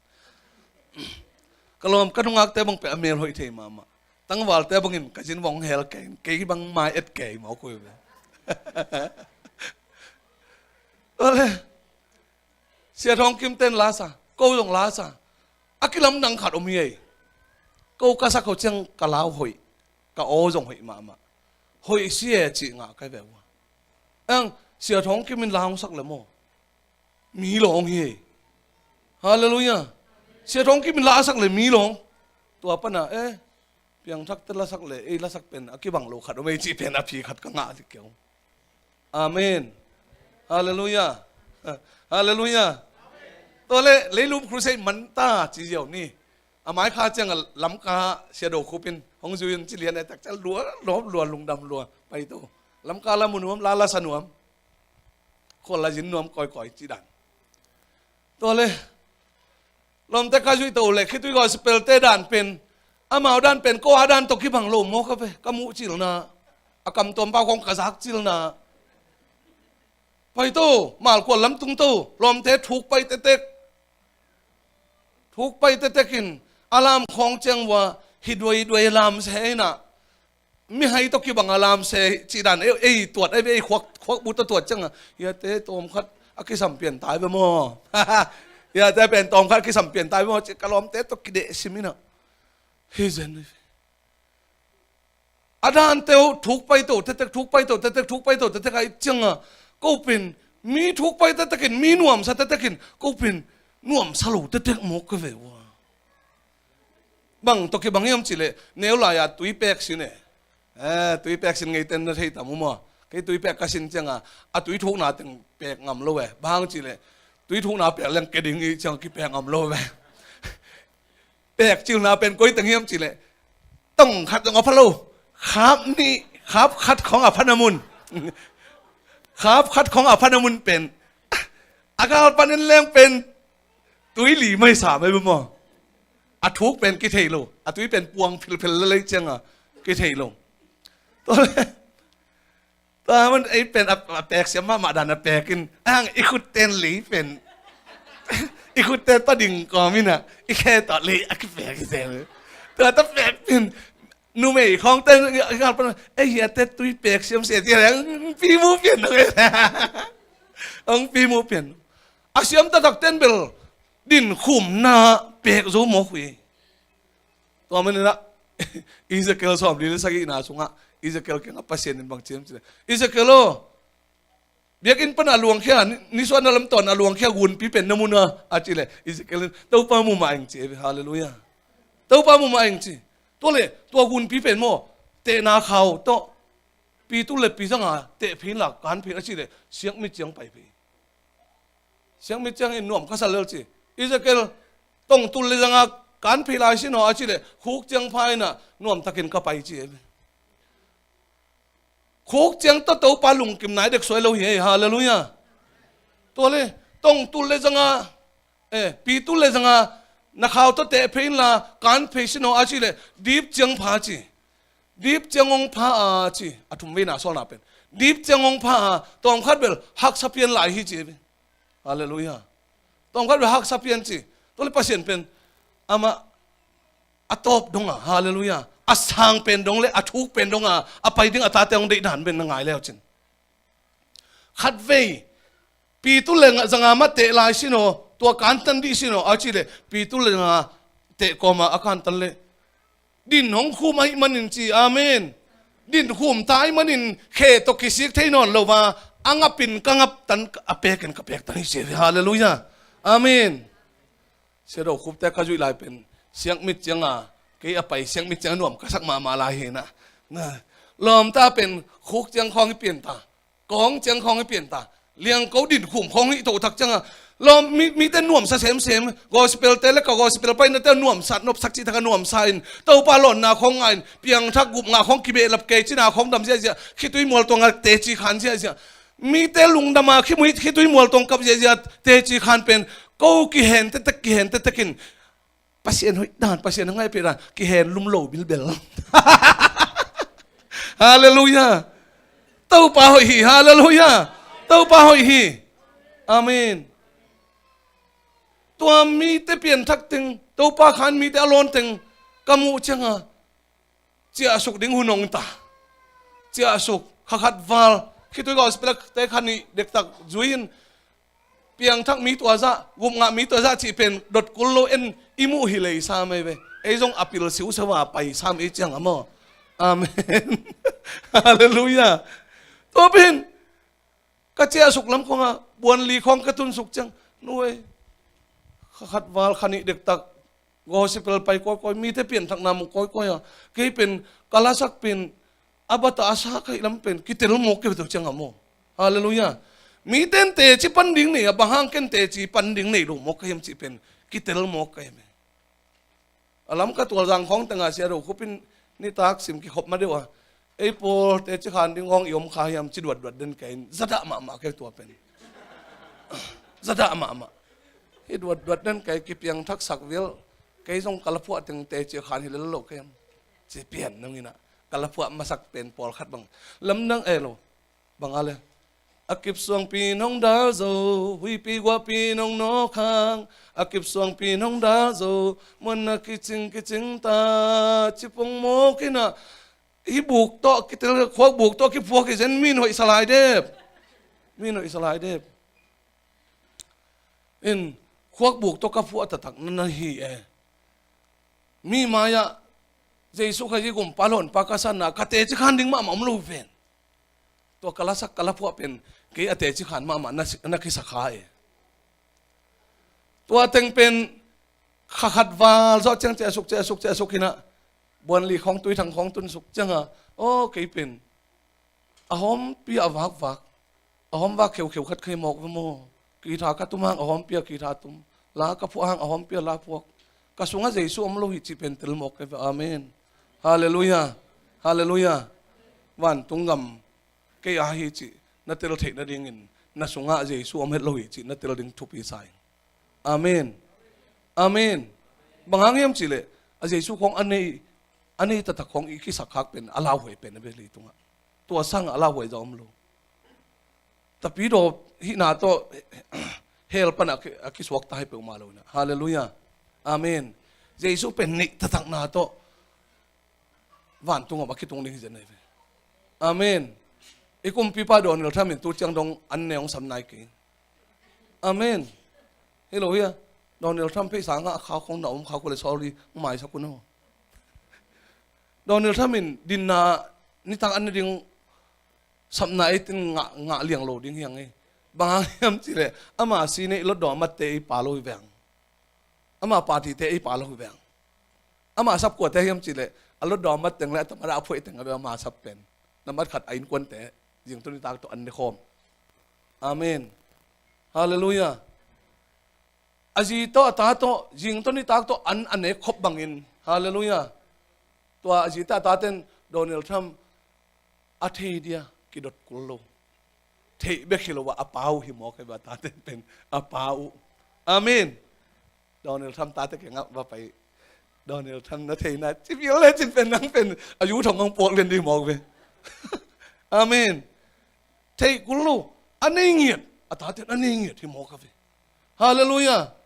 Ka lawm ka nungakte bang pen a mel hoih thei mahmah. Tangvalte bangin ka zin vong hel kei, kei bang mai et kei mawk uh hi ve. Ole, Sia Thawng Kim ten lasa, ko zong lasa. A kilamdang khat om hi ei. Ko ka sak uh ciang ka lau hoih, ka aw zong hoih mahmah. Hoih si e cih ngah ka hi ve ua. Eng, Sia Thawng Kim in la hong sak le maw, mi lawng hi ei. Halleluiah. Sia Thawng Kim in la a sak le mi lawng. Tua pana, eh, piangthakte lasak le ei lasak pen a kibang lo khat om ei cih pen a phi khat ka ngah dik kei. Amen. Halleluiah. Halleluiah. Tua le Leilum Crusade man ta ci ziau ni. A mai kha ciang a Lamka Sia Do Khup in Hong zui un ci lian e, tak ciang lua, lawp lua, lungdam lua, pai to. Lamka la mu nuam, la la sa nuam. Khual la zin nuam kawikawi ci dan. Tua le, lawmte ka zuih to le, khitui gospel te dan pen, amau dan pen, ko a dan tawh kibang lo maw ka ve, ka muh cilna, a kam tuam pau khong ka zak cilna. Pai to, malkual lam tung to, lawmte thuk pai tetek. Thuk pai tetek in, a lam khawng ciang vua, hi duai duai lam se inah. Mihai tawh kibang a lam se, cih dan, ei, ei tuat, ei, ei khuak, khuak bu tawh tuat ciang a, hiate tawm khat a kisam pian tai ve maw. Hiate pen tawm khat a kisam pian tai ve maw, cih ka lawmte tawh kideh sim inah. Hi zen. A dante uh thuk pai to tetek, thuk pai to tetek, thuk pai to tetek ahih ciang a, ko pen mi thuk pai tetek in, mi nuamsa tetek in, ko pen nuamsa lo tetek mawk ka ve ua. Bang tawh kibang hiam cih leh, neu lai-a tui pek sin e. Eh, tui pek sin ngeiten na thei tam uh maw. Kei tui pek ka sin ciang a, a tui thukna teng pek ngam lo e. Bang hang cih leh, tui thukna pek leng ke ding i ciang kipek ngam lo e. Pek cilna pen koi teng hiam cih leh, tong khat zong a pha lo. Khap nih, khap khat khawng a pha na mun. Khap khat khawng a pha na mun pen, a gal pan en leng pen tui li mai sa mai bu maw. A thuk pen kithei lo. A tui pen puang philphil lelei ciang a kithei lo. Tua le, tua man ei pen a, a pek siam mahmah dan a pek in, ang i khut ten lei pen, i khut ten tawh ding kawm inah, i khe tawh lei a kipek i zel. Tua tawh pek pen, numei khawng ten i, i gal pan, ei, hiate tui pek siam se, ti leng pi mu pian dong e. Ang pi mu pian. A siam taktak ten bel dinkhumna pek zo mawk uh hi. Tua man inah, Ezekiel sawmli le sagihna sungah, Ezekiel kiangah Pasian in bang ci hiam cih leh, Ezekiel aw, biakinn pan a luangkhia, ni, nisuahna lam tawn a luangkhia gunpi pen na mu na, a cih leh, Ezekiel in, Topa mu mah ing ci, halleluiah. Topa mu mah ing ci. Tua le, tua gunpi pen maw, tehna khau tawh, pi tul le pi zanga teh phei inla kan phei a cih leh, siakmi ciang pai phei. Siakmi ciangin nuam ka sa lel ci. Ezekiel, tong tul le zanga kan phei lai sin aw a cih leh, khuk ciang pha inah nuam takin ka pai ci. Khuk ciang tawh Topa lungkim nai dek suai lo hi ei, halleluiah. Tua le, tong tul le zanga, eh, pi tul le zanga, na khau tawh teh phei inla kan phei sin aw a cih leh, dip ciang pha ci. Dip ciang hong pha a ci, a thum veina sawlna pen. Dip ciang hong pha a, tawmkhat bel haksa pian lai hi ci. Halleluiah. Tawmkhat bel haksa pian ci. Tua le Pasian pen, amah a tawp dong a, halleluiah. A sang pen dong le, a thuk pen dong a, a pai ding a tate hong deih dan pen na ngai leu cin. Khatvei, pi tul le zanga mah teh lai sin aw, tua kan tan dih sin aw, a cih leh, pi tul le zanga teh kawma a kan tan leh, din hong khum ahih manin ci, amen. Din khum ta ahih manin khe tawh kisik thei nawn lo va, a ngapin ka ngap tan, a pekin ka pek tan hi ci, halleluiah. Amen. Sia Do Khup te ka zuih lai pen, siakmi cianga, kei a pai siakmi cianga nuam ka sak mahmah lai hi inah. Na, lawmta pen khuk ciang khawng hi pian ta. Kawng ciang khawng hi pian ta. Liangko dinkhum khawng hi toh tak cianga, lawm mi, mite nuamsa semsem. Gospel te le ka gospel paina te nuamsa, nopsak cih taka nuamsa in, Topa lawnna khawng ngah in, piangthak gupngah khawng kibehlap kei cina khawng dam ziahziah, khitui mualtuanga teci khan ziahziah. Mite lungdama khimui khitui mualtuang kap ziahziah teci khan pen, ko kihen tetek, kihen tetek in, Pasian hoih dan, Pasian a ngaihpih dan, kihen lum lo bilbel. Halleluiah. Topa hoih hi, halleluiah. Topa hoih hi. Amen. Tua mite pianthak teng, Topa khan mite a lawn teng ka muh cianga, ciahsuk ding hun hong ta. Ciahsuk, kha khat val, khitui gospel te kha nih dektak zui in, piangthak mi tua zah, gupngah mi tua zah cih pen dot kul lo en, i muh hi lei sam ei ve. Ei zong a pil siusiau a pai sam ei ciang a maw. Amen. Halleluiah. Tua pen, ka ciahsuk lam khawngah, buanli khawng ka tunsuk ciang, nuai, kha khat val kha nih dektak, gospel pai kawikawi, mite pianthakna mu kawikawi a, kei pen ka lasak pen a bata a sa ka hih lam pen kitel mawk kei ve tua ciang a maw. Halleluiah. Mite in teci pan ding nei a, bang hang ken teci pan ding nei lo mawk ka hiam cih pen kitel mawk ka hiam e. A Lamka tualzang khawng tengah Sia Do Khup in nitak sim kikhop ma deuh a, ei pawl teci khan ding hong i om kha hiam ci duatduat den kei in, zadah mahmah kei tua pen. Zadah mahmah. Hi duatduat den kei, kipiang thaksak vial, kei zong ka laphuah teng teci khan hi lel lo kei hiam ci pian nong inah, ka laphuah masak pen pawlkhat bang lamdang e lo. Bang a le, a kip suangpi nong dal zo, huipi guahpi nong nawkhang, a kip suangpi nong dal zo, muan na kicing kicing ta, cipung mawk inah, hi buk tawh kitel, khuak buk tawh kiphuak hi zen, min hoih salai dep. Min hoih salai dep. In, khuak buk tawh ka phuah taktak na na hi e. Mi mai-ah Jesu Khazih gumpa lawnpa ka sanna, ka teci khan ding mahmah om lo ven. Tua ka lasak ka laphuah pen kei a teci khan mahmah na si-, na kisa kha e. Tua teng pen kha khat val zawh ciang ciah suk, ciah suk, ciah suk hinah, buan li khawng tui thang khawng tun suk cianga, aw kei pen a hawmpi a vakvak, a hawm vak kheukheu khat kei mawk ve maw? Kitha ka tum hang a hawmpi a kitha tum, la ka phuah hang a hawmpi a la phuak. Ka sungah Jesu om lo hi cih pen tel mawk kei ve. Amen. Halleluiah. Halleluiah. Vantung gam kei a hi cih na tel theih nadingin, na sungah Jesu om het lo hi cih na tel ding thupi sa ing. Amen. Amen. Bang hang hiam cihleh, a Jesu khawng a nei, a nei taktak khawng i kisakkhak pen a lauhuai pen a ve leitungah. Tua sangah a lauhuai zong om lo. Tapidaw hihna tawh hell panah a ki-, a kisuak ta hi peuhmah lo inah. Halleluiah. Amen. Jesu pen neih taktakna tawh vantung om a kitung ding hi zen ahi ve. Amen. I kumpipa Donald Trump in tu ciang dong an ne hong sam nai kei. Amen. Hi lo hia? Donald Trump pheisa ngah kha khong na om kha kule, sorry, maisak un aw. Donald Trump in dinna nitak an ne ding sapna eitin ngah, ngah liang lo ding hiang e. Bang hang hiam cihleh, ama si nei lotdawng a matte ei pa lo hi veng. Ama party te ei pa lo hi veng. Ama sap kuate hiam cihleh, a lotdawng a mat teng le a tamat a phuaih teng a ve ama sap pen. Na mat khat a innkuante zingtun nitak tawh an ne khawm. Amen. Halleluiah. A zi tawh a ta tawh zingtun nitak tawh an a nek khop bangin. Halleluiah. Tua a zi tawh a taten Donald Trump a thei dia kidot kul lo. Theih bek hi lo a, a pa uh hi mawk ahi ve, a taten pen a pa uh. Amen. Donald Trump tate kengah va pai. Donald Trump na theihna ci vial lecin pen nang pen a yu thong hong puak lian ding mawk ve. Amen. Theih kul lo, a nei ngiat, a taten a nei ngiat hi mawk a ve. Halleluiah.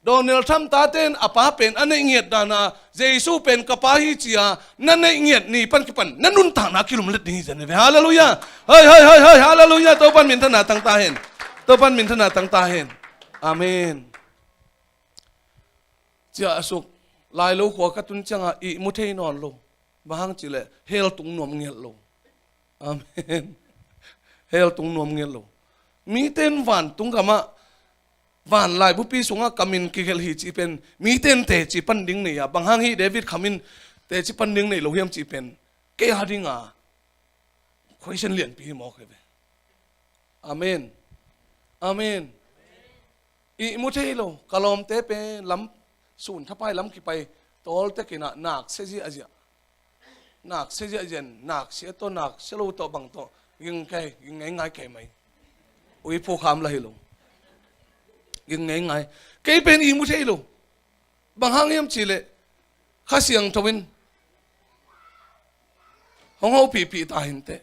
Donald Trump taten a pa pen a neih ngiat dana, Jesu pen ka pa hi cia na neih ngiat ni pan kipan na nuntakna kilumlet ding hi zen hi ve. Halleluiah. Hoi, hoi, hoi, hoi, halleluiah. Topan minthana tangta hen. Topan minthana tangta hen. Amen. Cia a suk, Lailo khua ka tun cianga ihmu thei nawn lo. Bang hang cihleh hell tung nuam ngiat lo. Amen. Hell tung nuam ngiat lo. Miten vantung gamah, van laibupi sungah ka min kigelh hi cih pen miten teci pan ding nei a, bang hang hi David khamin teci pan ding nei lo hiam cih pen kei a dinga question lianpi hi mawk hi ve. Amen. Amen. Ihmu thei lo, ka lawmte pen lam sun thapai lam kipai tawltekinah nak sia ziahziah. Nak sia ziahziah in, nak sia tawh, nak sia lo tawh bang tawh ging kei, ging ngeingai kei mai. Ui phukham la hi lo. Ging ngeingai. Kei pen ihmu thei lo. Bang hang hiam cihleh Kha Siangtho in hong hopihpih ta hinteh.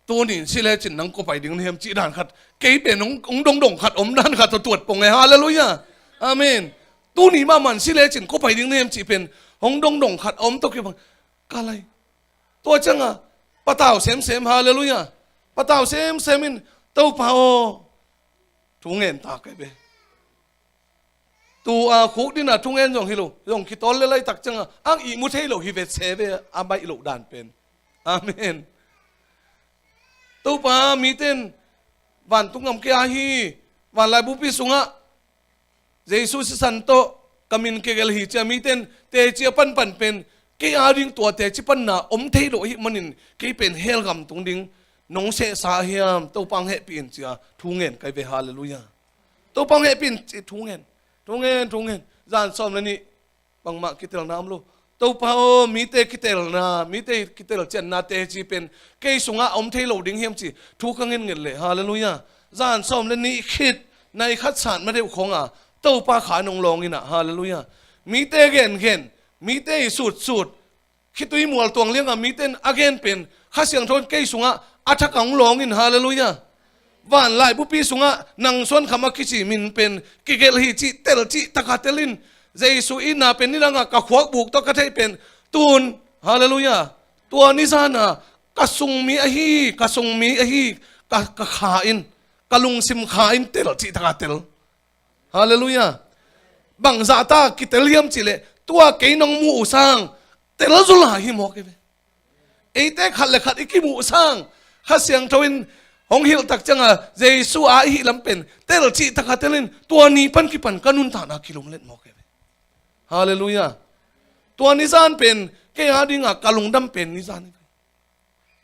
Tuni in si lecin nang kua pai ding na hiam cih dan khat, kei pen hong, hong dongdong khat om dan khat tawh tuat pong e. Halleluiah. Amen. Tuni mahmah in si lecin kua pai ding na hiam cih pen hong dongdong khat a om tawh kipang. Ka lai. Tua cianga patau semsem. Halleluiah. Patau semsem in, Topa aw, thu ngen ta kei ve. Tua khuk dina thungen zong hi lo, zong kitawl le laitak cianga ang ihmu thei lo hi ve, se ve a baih loh dan pen. Amen. Topa, miten vantung gam kei a hi, vanlaibupi sungah Jesu sisan tawh ka min kigelh hi cia miten teci a panpan pen kei a ding tua teci panna om thei lo ahih manin kei pen hell gam tung ding nong sehsa hiam, Topa hong hehpih in cia thu ngen kei ve. Halleluiah. Topa hong hehpih in ci thu ngen. Thu ngen, thu ngen. Zan sawm le nih bangmah kitelna om lo. Topa aw, mite kitelna, mite kitelcianna teci pen kei sungah a om thei lo ding hiam ci thu ka ngetnget leh, halleluiah, zan sawm le nih khit nai khat sat ma deuh khawngah Topa kha in hong lawng inah, halleluiah, mite gengen, mite i sutsut, khitui mual tuang liangah mite in a gen pen Kha Siangtho in kei sungah a thak a hong lawng in, halleluiah. Van laibupi sungah nang suankham a kici min pen kigelh hi cih tel cih taka tel in, Jesu itna pen nidangah ka khuakbuk tawh ka theih pen tun, halleluiah, tua nizana ka sungmi ahi, ka sungmi ahi, ka, ka kha in, ka lungsim kha in tel cih taka tel. Halleluiah. Bangzahta kitel hiam cihleh tua kei nong muh uh sang tel zula hi mawk hi ve. Eite khat le khat i kimuh sang Kha Siangtho in hong hilh tak cianga Jesu a i hih lam pen tel cih taka tel in tua ni pan kipan ka nuntakna kilumlet mawk hi ve. Halleluiah. Tua nizan pen kei a dinga ka lungdam pen nizan hi ve.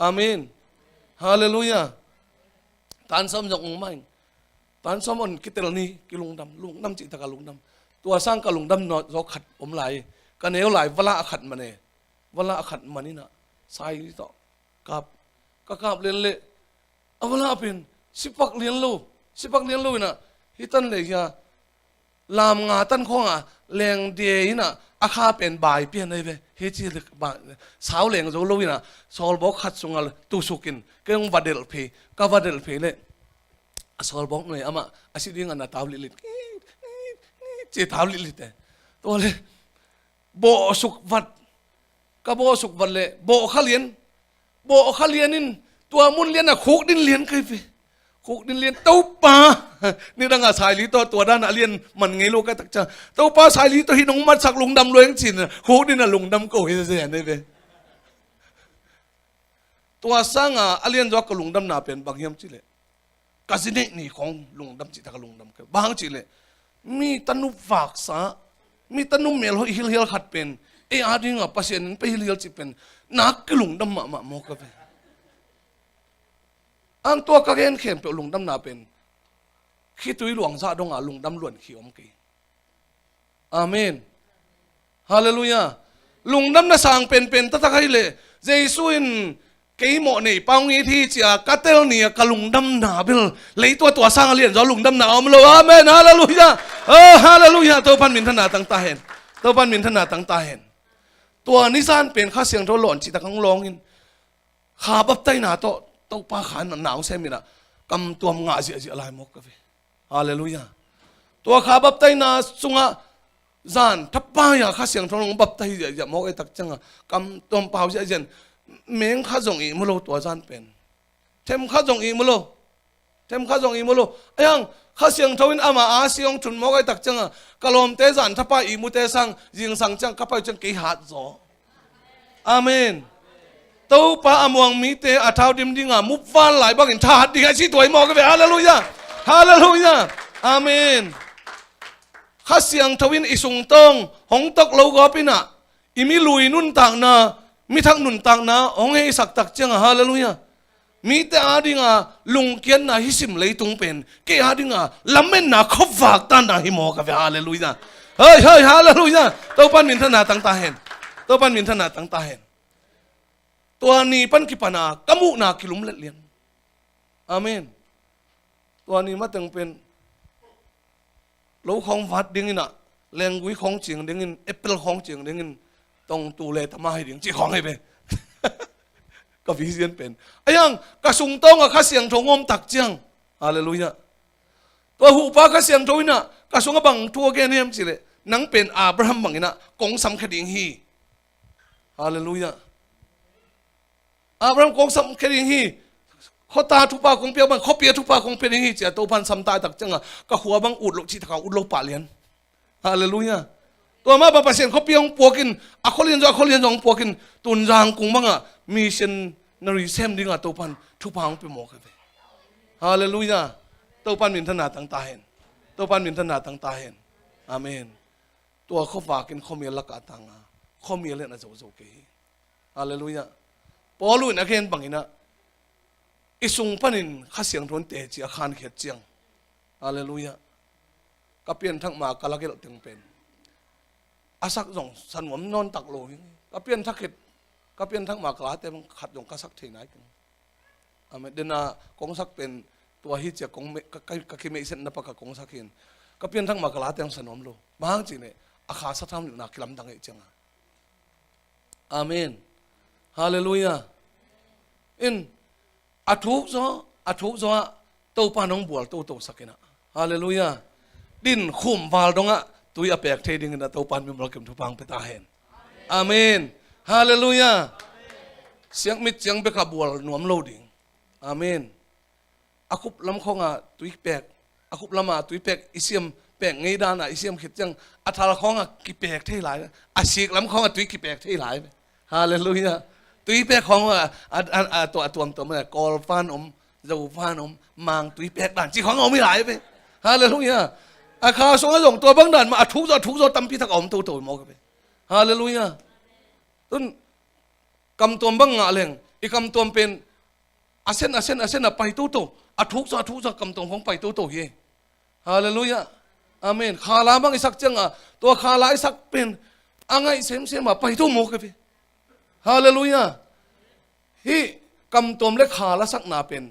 Amen. Halleluiah. Tan sawm zong ung maing. Tan sawm on kitel ni kilungdam, lungdam cih taka lungdam. Tua sang ka lungdam nawh zaw khat om lai. Ka neu lai vala a khat mane. Vala a khat man inah sai tawh kap. Ka kap lian leh a vala pen sipak lian lo, sipak lian lo inah hitan leh hia lam nga tan khawngah lengde inah a kha pen bai pian ahi ve. Hi ci le ba, sau leng zo lo inah sawlbawk khat sungah tusuk in kei hong va delh phei, ka va delh phei leh a sawlbawk nuai amah a si dingah na tau litlit, ci tau litlit e. Tua le bawhsuk vat, ka bawhsuk vat leh bawh kha lian, bawh kha lian in tua mun lianah khuk din lian kai ve. Khuk din lian, Topa, nidangah saili tawh tua danah a lian man ngei lo kai tak ciang, Topa, saili tawh hih nong matsak lungdam lua ing ci-in khuk dinah lungdam ko hi zen ahi ve. Tua sanga a lian zawk ka lungdamna pen bang hiam cihleh ka zi neih ni khawng lungdam cih taka lungdam kei. Bang hang cihleh mi tanu vaksa, mi tanu melhoih hilhial khat pen ei a dinga Pasian in pia hilhial cih pen nak kilungdam mahmah mawk ka ve. Ang tua ka gen khempeuh lungdamna pen khitui luangzah donga lungdam luan khi om kei. Amen. Halleluiah. Lungdamna sang penpen taktak ahih leh Jesu in kei mawh nei pau ngit hi cia ka tel ni-a ka lungdamna bel lei tuatua sang a lianzaw lungdamna a om lo. Amen. Halleluiah. Oh, halleluiah. Topan minthanna tang ta hen. Topan minthanna tang ta hen. Tua nizan pen Kha Siangtho lawn cihtak hong lawng in kha baptaina tawh Topa kha in na hong sem inah kamtuam ngah ziahziah lai mawk ka ve. Halleluiah. Tua kha baptaina sungah zan thapai-a Kha Siangtho hong baptai ziahziah mawk ei tak cianga kamtuam pau ziahziah in meng kha zong ih mu lo tua zan pen. Them kha zong ih mu lo. Them kha zong ih mu lo. Ahi hang Kha Siangtho in ama a si hong thun mawk ei tak cianga ka lawmte zan thapai ih mute sang zingsang ciang ka pai uh ciang kei hat zaw. Amen. Topa a muang mite a thau dim dinga mupvan lai bangin thahat ding a si tuai mawk a ve. Halleluiah. Halleluiah. Amen. Kha Siangtho in i sungtawng hong tok lo gawp inah i mi lui nuntakna, mi thak nuntakna hong heisak tak cianga, halleluiah, mite a dinga lungkiatna hih sim leitung pen kei a dinga lametna khuavak tanna hi mawk a ve. Halleluiah. Hei, hei, halleluiah. Topan minthanna tang ta hen. Topan minthanna tang ta hen. Tua ni pan kipana ka muhna kilumlet lian. Amen. Tua ni mateng pen lo khawng vat ding inah lenggui khawng ciang dingin apple khawng ciang dingin tongtu le tama hi ding cih khawng hi ve. Ka vision pen ahi hang ka sungtawngah Kha Siangtho ngawm tak ciang. Halleluiah. Tua huhpa Kha Siangtho inah ka sungah bang thu a gen hiam cihleh nang pen Abraham bang inah kong samkhia ding hi. Halleluiah. Abraham kong samkhia ding hi. Khuata thupha kong pia bang khuapi a thupha kong pia ding hi cia Topan samta tak cianga ka khua bang ut loh cih taka ut lo pah lian. Halleluiah. Tua mah bang Pasian khuapi hong puakin a khualian zaw a khualian zaw hong puakin tunzang kung bangah missionary sem dinga Topan thupha hong pia mawk a ve. Halleluiah. Topan minthanna tang ta hen. Topan minthanna tang ta hen. Amen. Tua khuavakin khuamial lakah tanga khuamial in a zozo kei hi. Halleluiah. Paul in a gen banginah i sung panin Kha Siangtho in teci a khankhiat ciang. Halleluiah. Ka pianthak ma ka lagelh teng pen a sak zong sa nuam nawn tak lo hi. Ka pianthak khit, ka pianthak ma ka late bang khat zong ka sak thei nai keng. Amen. Dena kong sak pen tua hi cia kong me-, ka, ka, ka kimeihsetna pa ka kong sak hin. Ka pianthak ma ka late bang sa nuam lo. Bang hang ci ne, a kha sa tham na kilamdang hi cianga. Amen. Halleluiah. In, a thuk zaw, a thuk zaw ah Topa nong bual toto sakinah. Halleluiah. Din khum val dongah tui a pek thei dinginah Topa in mimal kim thupha hong pia ta hen. Amen. Halleluiah. Siangmit ciang beka bual nuam lo ding. Amen. A khup lam khawngah tui pek, a khup lamah tui pek i siam pek ngei danah i siam khit ciang a thal khawngah kipek thei lai ve. A sik lam khawngah tui kipek thei lai ve. Halleluiah. Tui pek khawngah a, a, a, a, tua a tuamtuam a Kawl van om, Zo van om, Mang tui pek dan ci khawngah om hi lai ve. Halleluiah. A kha sungah zong tua bang dan mah a thuk zaw, a thuk zaw tampi tak a om toto hi mawk ve. Halleluiah. Tun kamtuam bang ngah leng i kamtuam pen a sen, a sen, a sen a pai toto. A thuk zaw, a thuk zaw kamtuam khawng pai toto hi. Halleluiah. Amen. Khala bang i sak cianga tua khala i sak pen a ngaih semsem a pai to mawk hi ve. Halleluiah. Hih kamtuam le khala sakna pen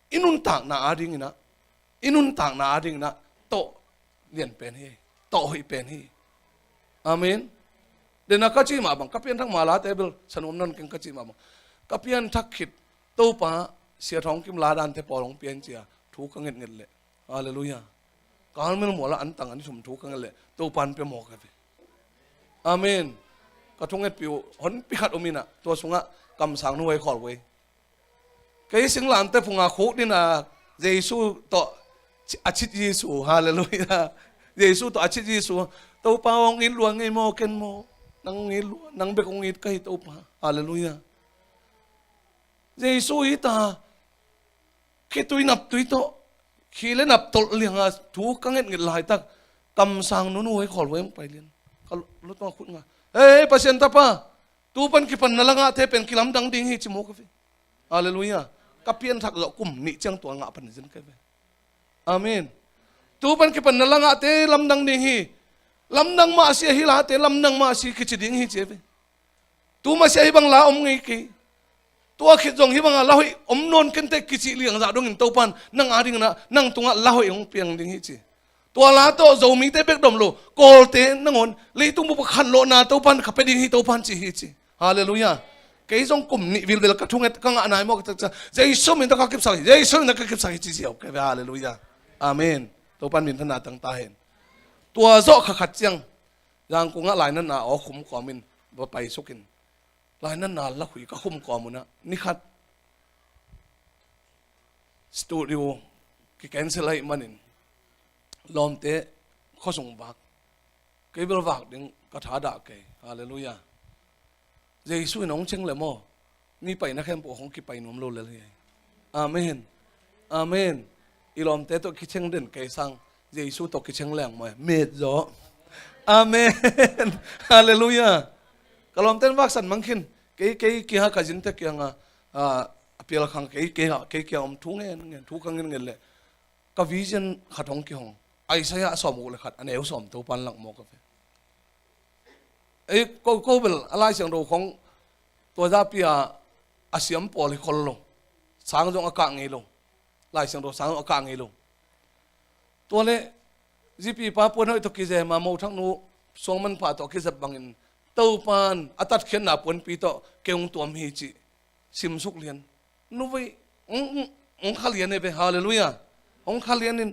i nuntakna adinginah, i nuntakna adinginah tawh lian pen hi, tawh hoih pen hi. Amen. Dena ka cih mah bang, ka pianthak ma late bel sa nuam nawn keng ka cih mah bang, ka pianthak khit Topa Sia Thawng Kim la dante pawl hong pian cia thu ka ngetnget leh. Halleluiah. Kalmel mualah an tang an thum thu ka nget leh Topa in pia mawk hi ve. Amen. Ka thungetpih uh honpi khat om inah tua sungah kamsang nu hei khawl vei. Kei singlamte phunga khuk dina Jesu tawh a cit Jesu, halleluiah. Jesu tawh a cit Jesu. Topa hong it lua ngei maw ken maw? Nang hong it lua, nang bek hong it ka hi Topa. Halleluiah. Jesu hi ta. Khitui naptui tawh, khi le naptolh lianga thu ka ngetnget laitak kamsang nunu hei khawl vei hong pai lian. Ka lu-, lutang khut nga. Hei, Pasian tapa, tu pan kipan na langahte pen kilamdang ding hi ci mawk hi ve. Halleluiah. Ka pianthak zawh kum nih ciang tua ngah pan zin ka hi ve. Amen. Tu pan kipan na langahte lamdang ding hi. Lamdang mah si ahi late lamdang mah si kici ding hi ci hi ve. Tu masiah hih bang la om ngei kei. Tua khit zong hih banga la hoih om nawn kente kicih liangzah dongin Topan nang adinginah nang tungah la hoih hong piang ding hi ci. Tua la tawh Zomite bek dom lo, Kawlte nangawn leitung bup khanlawhna Topan ka pia ding hi Topan ci hi ci. Halleluiah. Kei zong kum nih vilvel ka thunget ka ngah nai maw ka takcia Jesu min tawh ka kipsak hi, Jesu min tawh ka kipsak hi ci ziau ka hi ve. Halleluiah. Amen. Topan minthanna tang ta hen. Tua zawh kha khat ciang Zangkungah lainatna aw khum kawmin va paisukin lainatna lakhui ka khum kawm unah nikhat studio ki cancel ahih manin lawmte khuasung vak, kei bel vak ding ka thadah kei. Halleluiah. Jesu in hong ceng le maw? Mi paina khempeuh hong kipai nuam lo lel hi. Amen. Amen. I lawmte tawh kiceng den kei sang Jesu tawh kiceng leng maw? Met zaw. Amen. Halleluiah. Ka lawmte in vaksan mang khin. Kei, kei kia ka zinte kianga, a, a pialkhang kei, kei, kei kia om thu ngen ngen, thu ka ngen ngen leh ka vision khat hong kihong. Isaiah a sawm guk le khat a neu sawm Topan lak mawk a ve. Ei, ko, ko bel a Lai Siangtho khong tua zapi a a siam pawl hi khol lo. Sang zong a kah ngei lo. Lai Siangtho sang zong a kah ngei lo. Tua le zipi pa Puan Hoih tawh kizema mothak nu Suang Manpha tawh kizat bangin Topan a tatkhiatna puanpi tawh kei hong tuam hi cih simsuk lian. Nuvei, hong, hong, hong kha lian hi ve, halleluiah. Hong kha lian in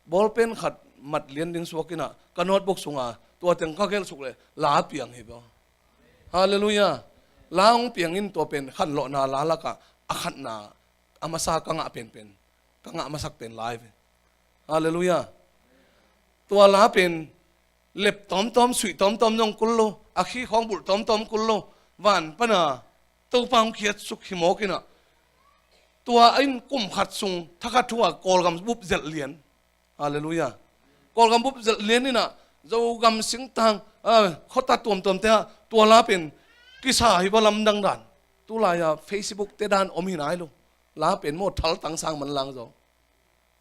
bawlpen khat mat lian ding suak inah ka notebook sunga tua teng ka gelh suk leh la piang hi ve. Halleluiah. La hong piang in tua pen khanlawhna la lakah a khatna a masa ka ngah penpen, ka ngah masak pen la hi ve. Halleluiah. Tua la pen lep tawmtawm, suih tawmtawm zong kul lo, a khi khawng bulh tawmtawm kul lo, van pana Topa hong khiatsuk hi mawk inah tua in kum khat sung thakhat thu a Kawlgam bup zelh lian. Halleluiah. Kawlgam bup zelh lian inah Zogam singtang, a, khuata tuamtuamte ah tua la pen kisa hi va lamdang dan. Tulai-a Facebook te dan om hi nai lo. La pen maw thaltang sang manlang zaw.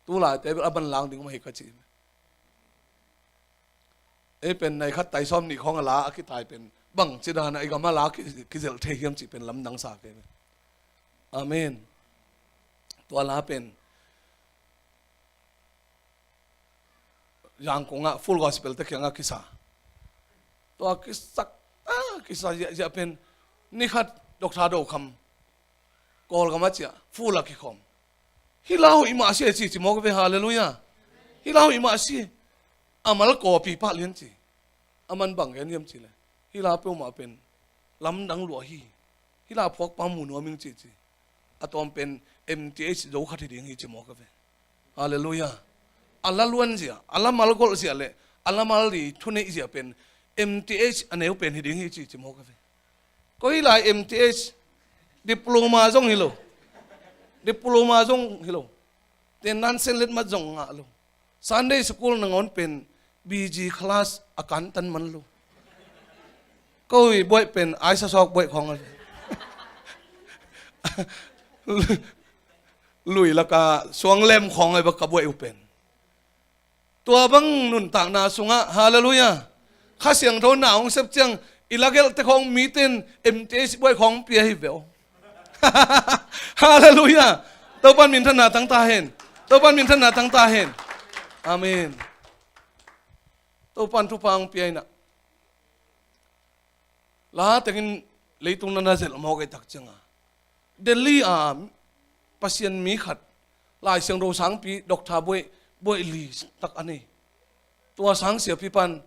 Tulaite bel a manlang ding mah hi ka ci. Ei pen nai khat tai sawm nih khawng a la a kitai pen bangci dan a i gam a la ki, kizelh thei hiam cih pen lamdang sa kei ve. Amen. Tua la pen Yangon ah Full Gospel te kiangah kisa. Tua kisak, ah, kisa ziahziah pen ni khat Doctor Do Kham Kawlgam a ciah Full a kikhawm. Hih la hoih mah si a ci ci mawk ve, halleluiah. Hih la hoih mah si. A mal kawpi pah lian ci. A man bang gen hiam ci le, hih la peuhmah pen lamdang luah hi. Hih la phuakpa mu nuam ing ci ci. A tawm pen M T H zo khat hi ding hi ci mawk a ve. Halleluiah. A la luan zia, a la malgolh zia le a la mal di thuneih zia pen M T H a neu pen hi ding hi ci ci mawk a ve. Koi lai M T H diploma zong hi lo. Diploma zong hi lo. Tennan senlet mat zong ngah lo. Sunday school nangawn pen B G class a kantan man lo. Koi buaih pen aisa sawk buaih khawng a lui laka suang lem khawng a i bak ka buaih uh pen. Tua bang nuntakna sungah, halleluiah, Kha Siangtho na hong sep ciang i lagelhte khawng mite in M T H buaih khawng pia hi ve aw. Halleluiah. Topan minthanna tangta hen. Topan minthanna tangta hen. Amen. Topan thupha hong pia inah. La tengin leitung na na zelh mawk ei tak cianga Delhi a Pasian mi khat Lai Siangtho sangpi Doctor buaih, buaih li tak a nei. Tua sang siapi pan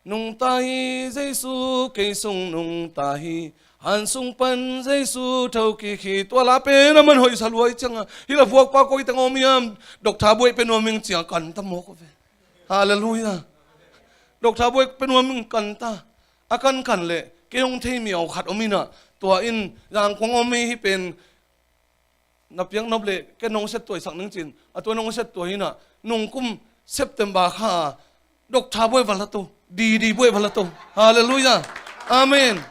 nungta hi, Jesu kei sung nungta hi, han sung pan Jesu thokik hi. Tua la pen a man hoih sa luai cianga hih la phuakpa koi teng om hiam, Doctor buaih pe nuam ing cianga kanta mawk a ve. Halleluiah. Doctor buaih pe nuam ing kanta. A kankan le kei hong thei miau khat om inah, tua in Yangon om hi pen na piak nop le kei nong set tuaisak ning cin, a tua nong set tuai inah nungkum September kha Doctor buaih va la to, D D buaih va la to. Halleluiah. Amen.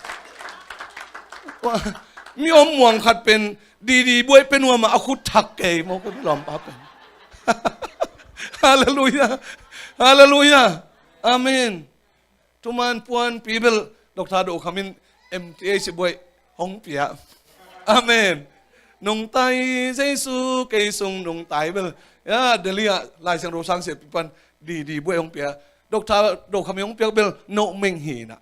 Mi om muang khat pen D D buaih pe nuam a, a khut thak kei mawk a ve lawmpa pen. Halleluiah. Halleluiah. Amen. Thuman puanpi bel Doctor Do Kham in M T H buaih hong pia. Amen. Nungta hi, Jesu kei sung nungta hi bel, ya, Delhi ah Lai Siangtho sang siapi pan D D buaih hong pia. Doctor Do Kham in hong piak bel no meng hi inah.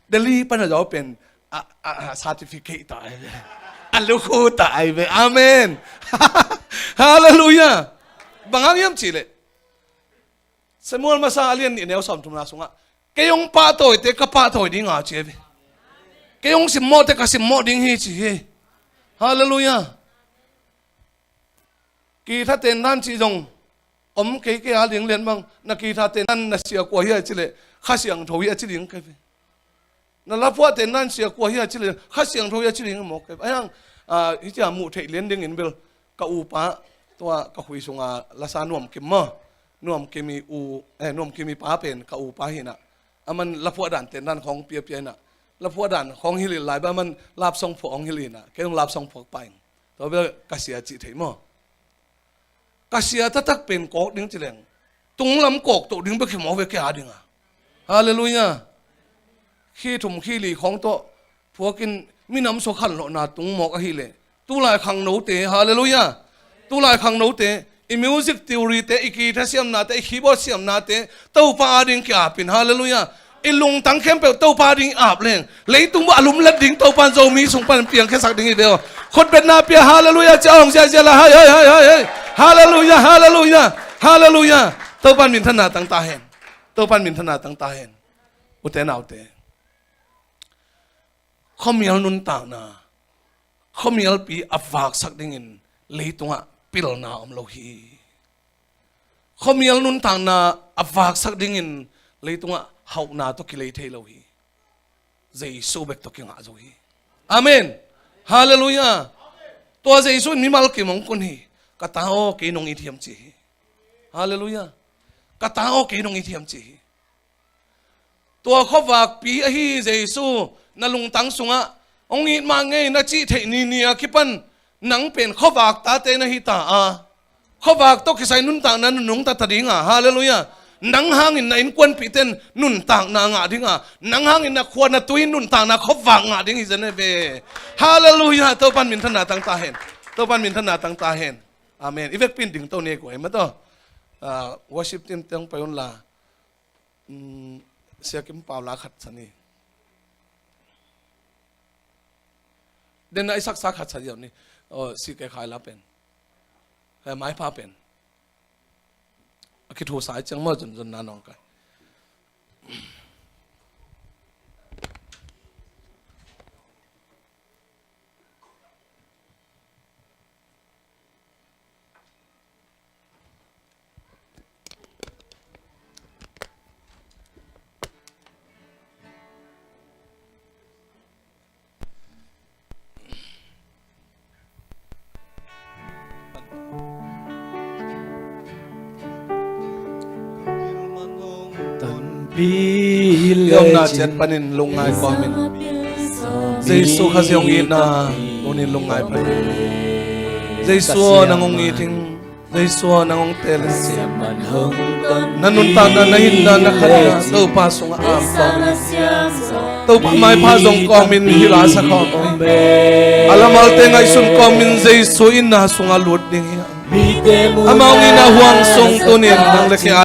Delhi pan a zo pen a, a, a certificate ta ai ve. A lukhu ta ai ve. Amen. Halleluiah. Bang hang hiam cih leh Samuel masa a lian nih neu sawmthumna sungah kei hong pahtawite ka pahtawi dinga ci a ve. Kei hong simmawhte ka simmawh ding hi ci hi. Halleluiah. Kitha tennan cih zong om kei kei a ding lian bang, na kitha tennan na sia kua hi a ci leh Kha Siangtho hi a ci ding kei ve. Na laphuah tennan sia kua hi a ci leh Kha Siangtho hi a ci ding mawk kei. Ahiang, ah, hih cia muh theih lian dingin bel ka upa, tua ka khui sunga lasa Nuam Kim maw, Nuam Kim i u, eh, Nuam Kim i pa pen ka upa hi inah, a man laphuah dan tennan khawng piapia inah, laphuah dan khawng hilh lai bang a man lapsong phuak hong hilh inah, kei hong lapsong phuak pa ing. Tua bel ka sia cih thei maw. Ka sia taktak pen kawk ding ci leng tunglam kawk toh ding bek hi mawk ve kei a dinga. Halleluiah. Khi thum khi li khawng tawh phuakin minam sua khanlawhna tung mawk ahileh tulai khangnote, halleluiah, tulai khangnote i music theory te, i kitha siamnate, i keyboard siamnate Topa ading ki-apin, halleluiah. I lungtang khempeuh Topa ding i ap leng leitung buah a lumlet ding Topa in Zomi sung pan piangkhiasak ding hi ve aw. Khutbetna pia, halleluiah, cia hong ziahziah la, hai, hai, hai, hai, hai. Halleluiah, halleluiah, halleluiah. Topa in minthanna tangta hen. Topa in minthanna tangta hen. Ute naute, khuamial nuntakna, khuamialpi a vaksak dingin leitungah pilna om lo hi. Khuamial nuntakna a vaksak dingin leitungah hauhna tawh kilei thei lo hi. Jesu bek tawh kingah zo hi. Amen. Halleluiah. Tua Jesu in mimal kim hong kun hi. Ka ta aw, kei nong it hiam ci hi. Halleluiah. Ka ta aw, kei nong it hiam ci hi. Tua khuavakpi ahi Jesu na lungtang sungah hong it mah ngei na cih theih ni ni a kipan nang pen khuavak tate na hi ta a, khuavak tawh kisai nuntakna na nungta ta dinga, halleluiah. Nang hangin na innkuanpihte in nuntakna ngah ding a, nang hangin na khua na tui in nuntakna khuavak ngah ding hi zen ve. Halleluiah. Topan minthanna tang ta hen. Topan minthanna tang ta hen. Amen. I vekpi in ding to ni guai mah tawh. Ah, worship team teng pai un la. Sia Kim Pau la khat sa ni. Den a i saksa khat sa ziau ni. Aw, si ke khai la pen. Khai maipha pen. A kithusa i ciang maw zunzun na nong kai. Tanpi i omna ciat panin lungngai kawmin Jesu Khazih hong itna tunin lungngai panin. Jesu aw, nang hong it ing. Jesu aw, nang hong teel in. Na nuntakna, na hinna, na khatna Topa sungah am kawmin. Topa maipha zong kawmin hih la sa khawm ing. A lamalte ngaihsun kawmin Jesu itna sungah lut ding hi hang. Amau itna huang sung tunin nang le kei a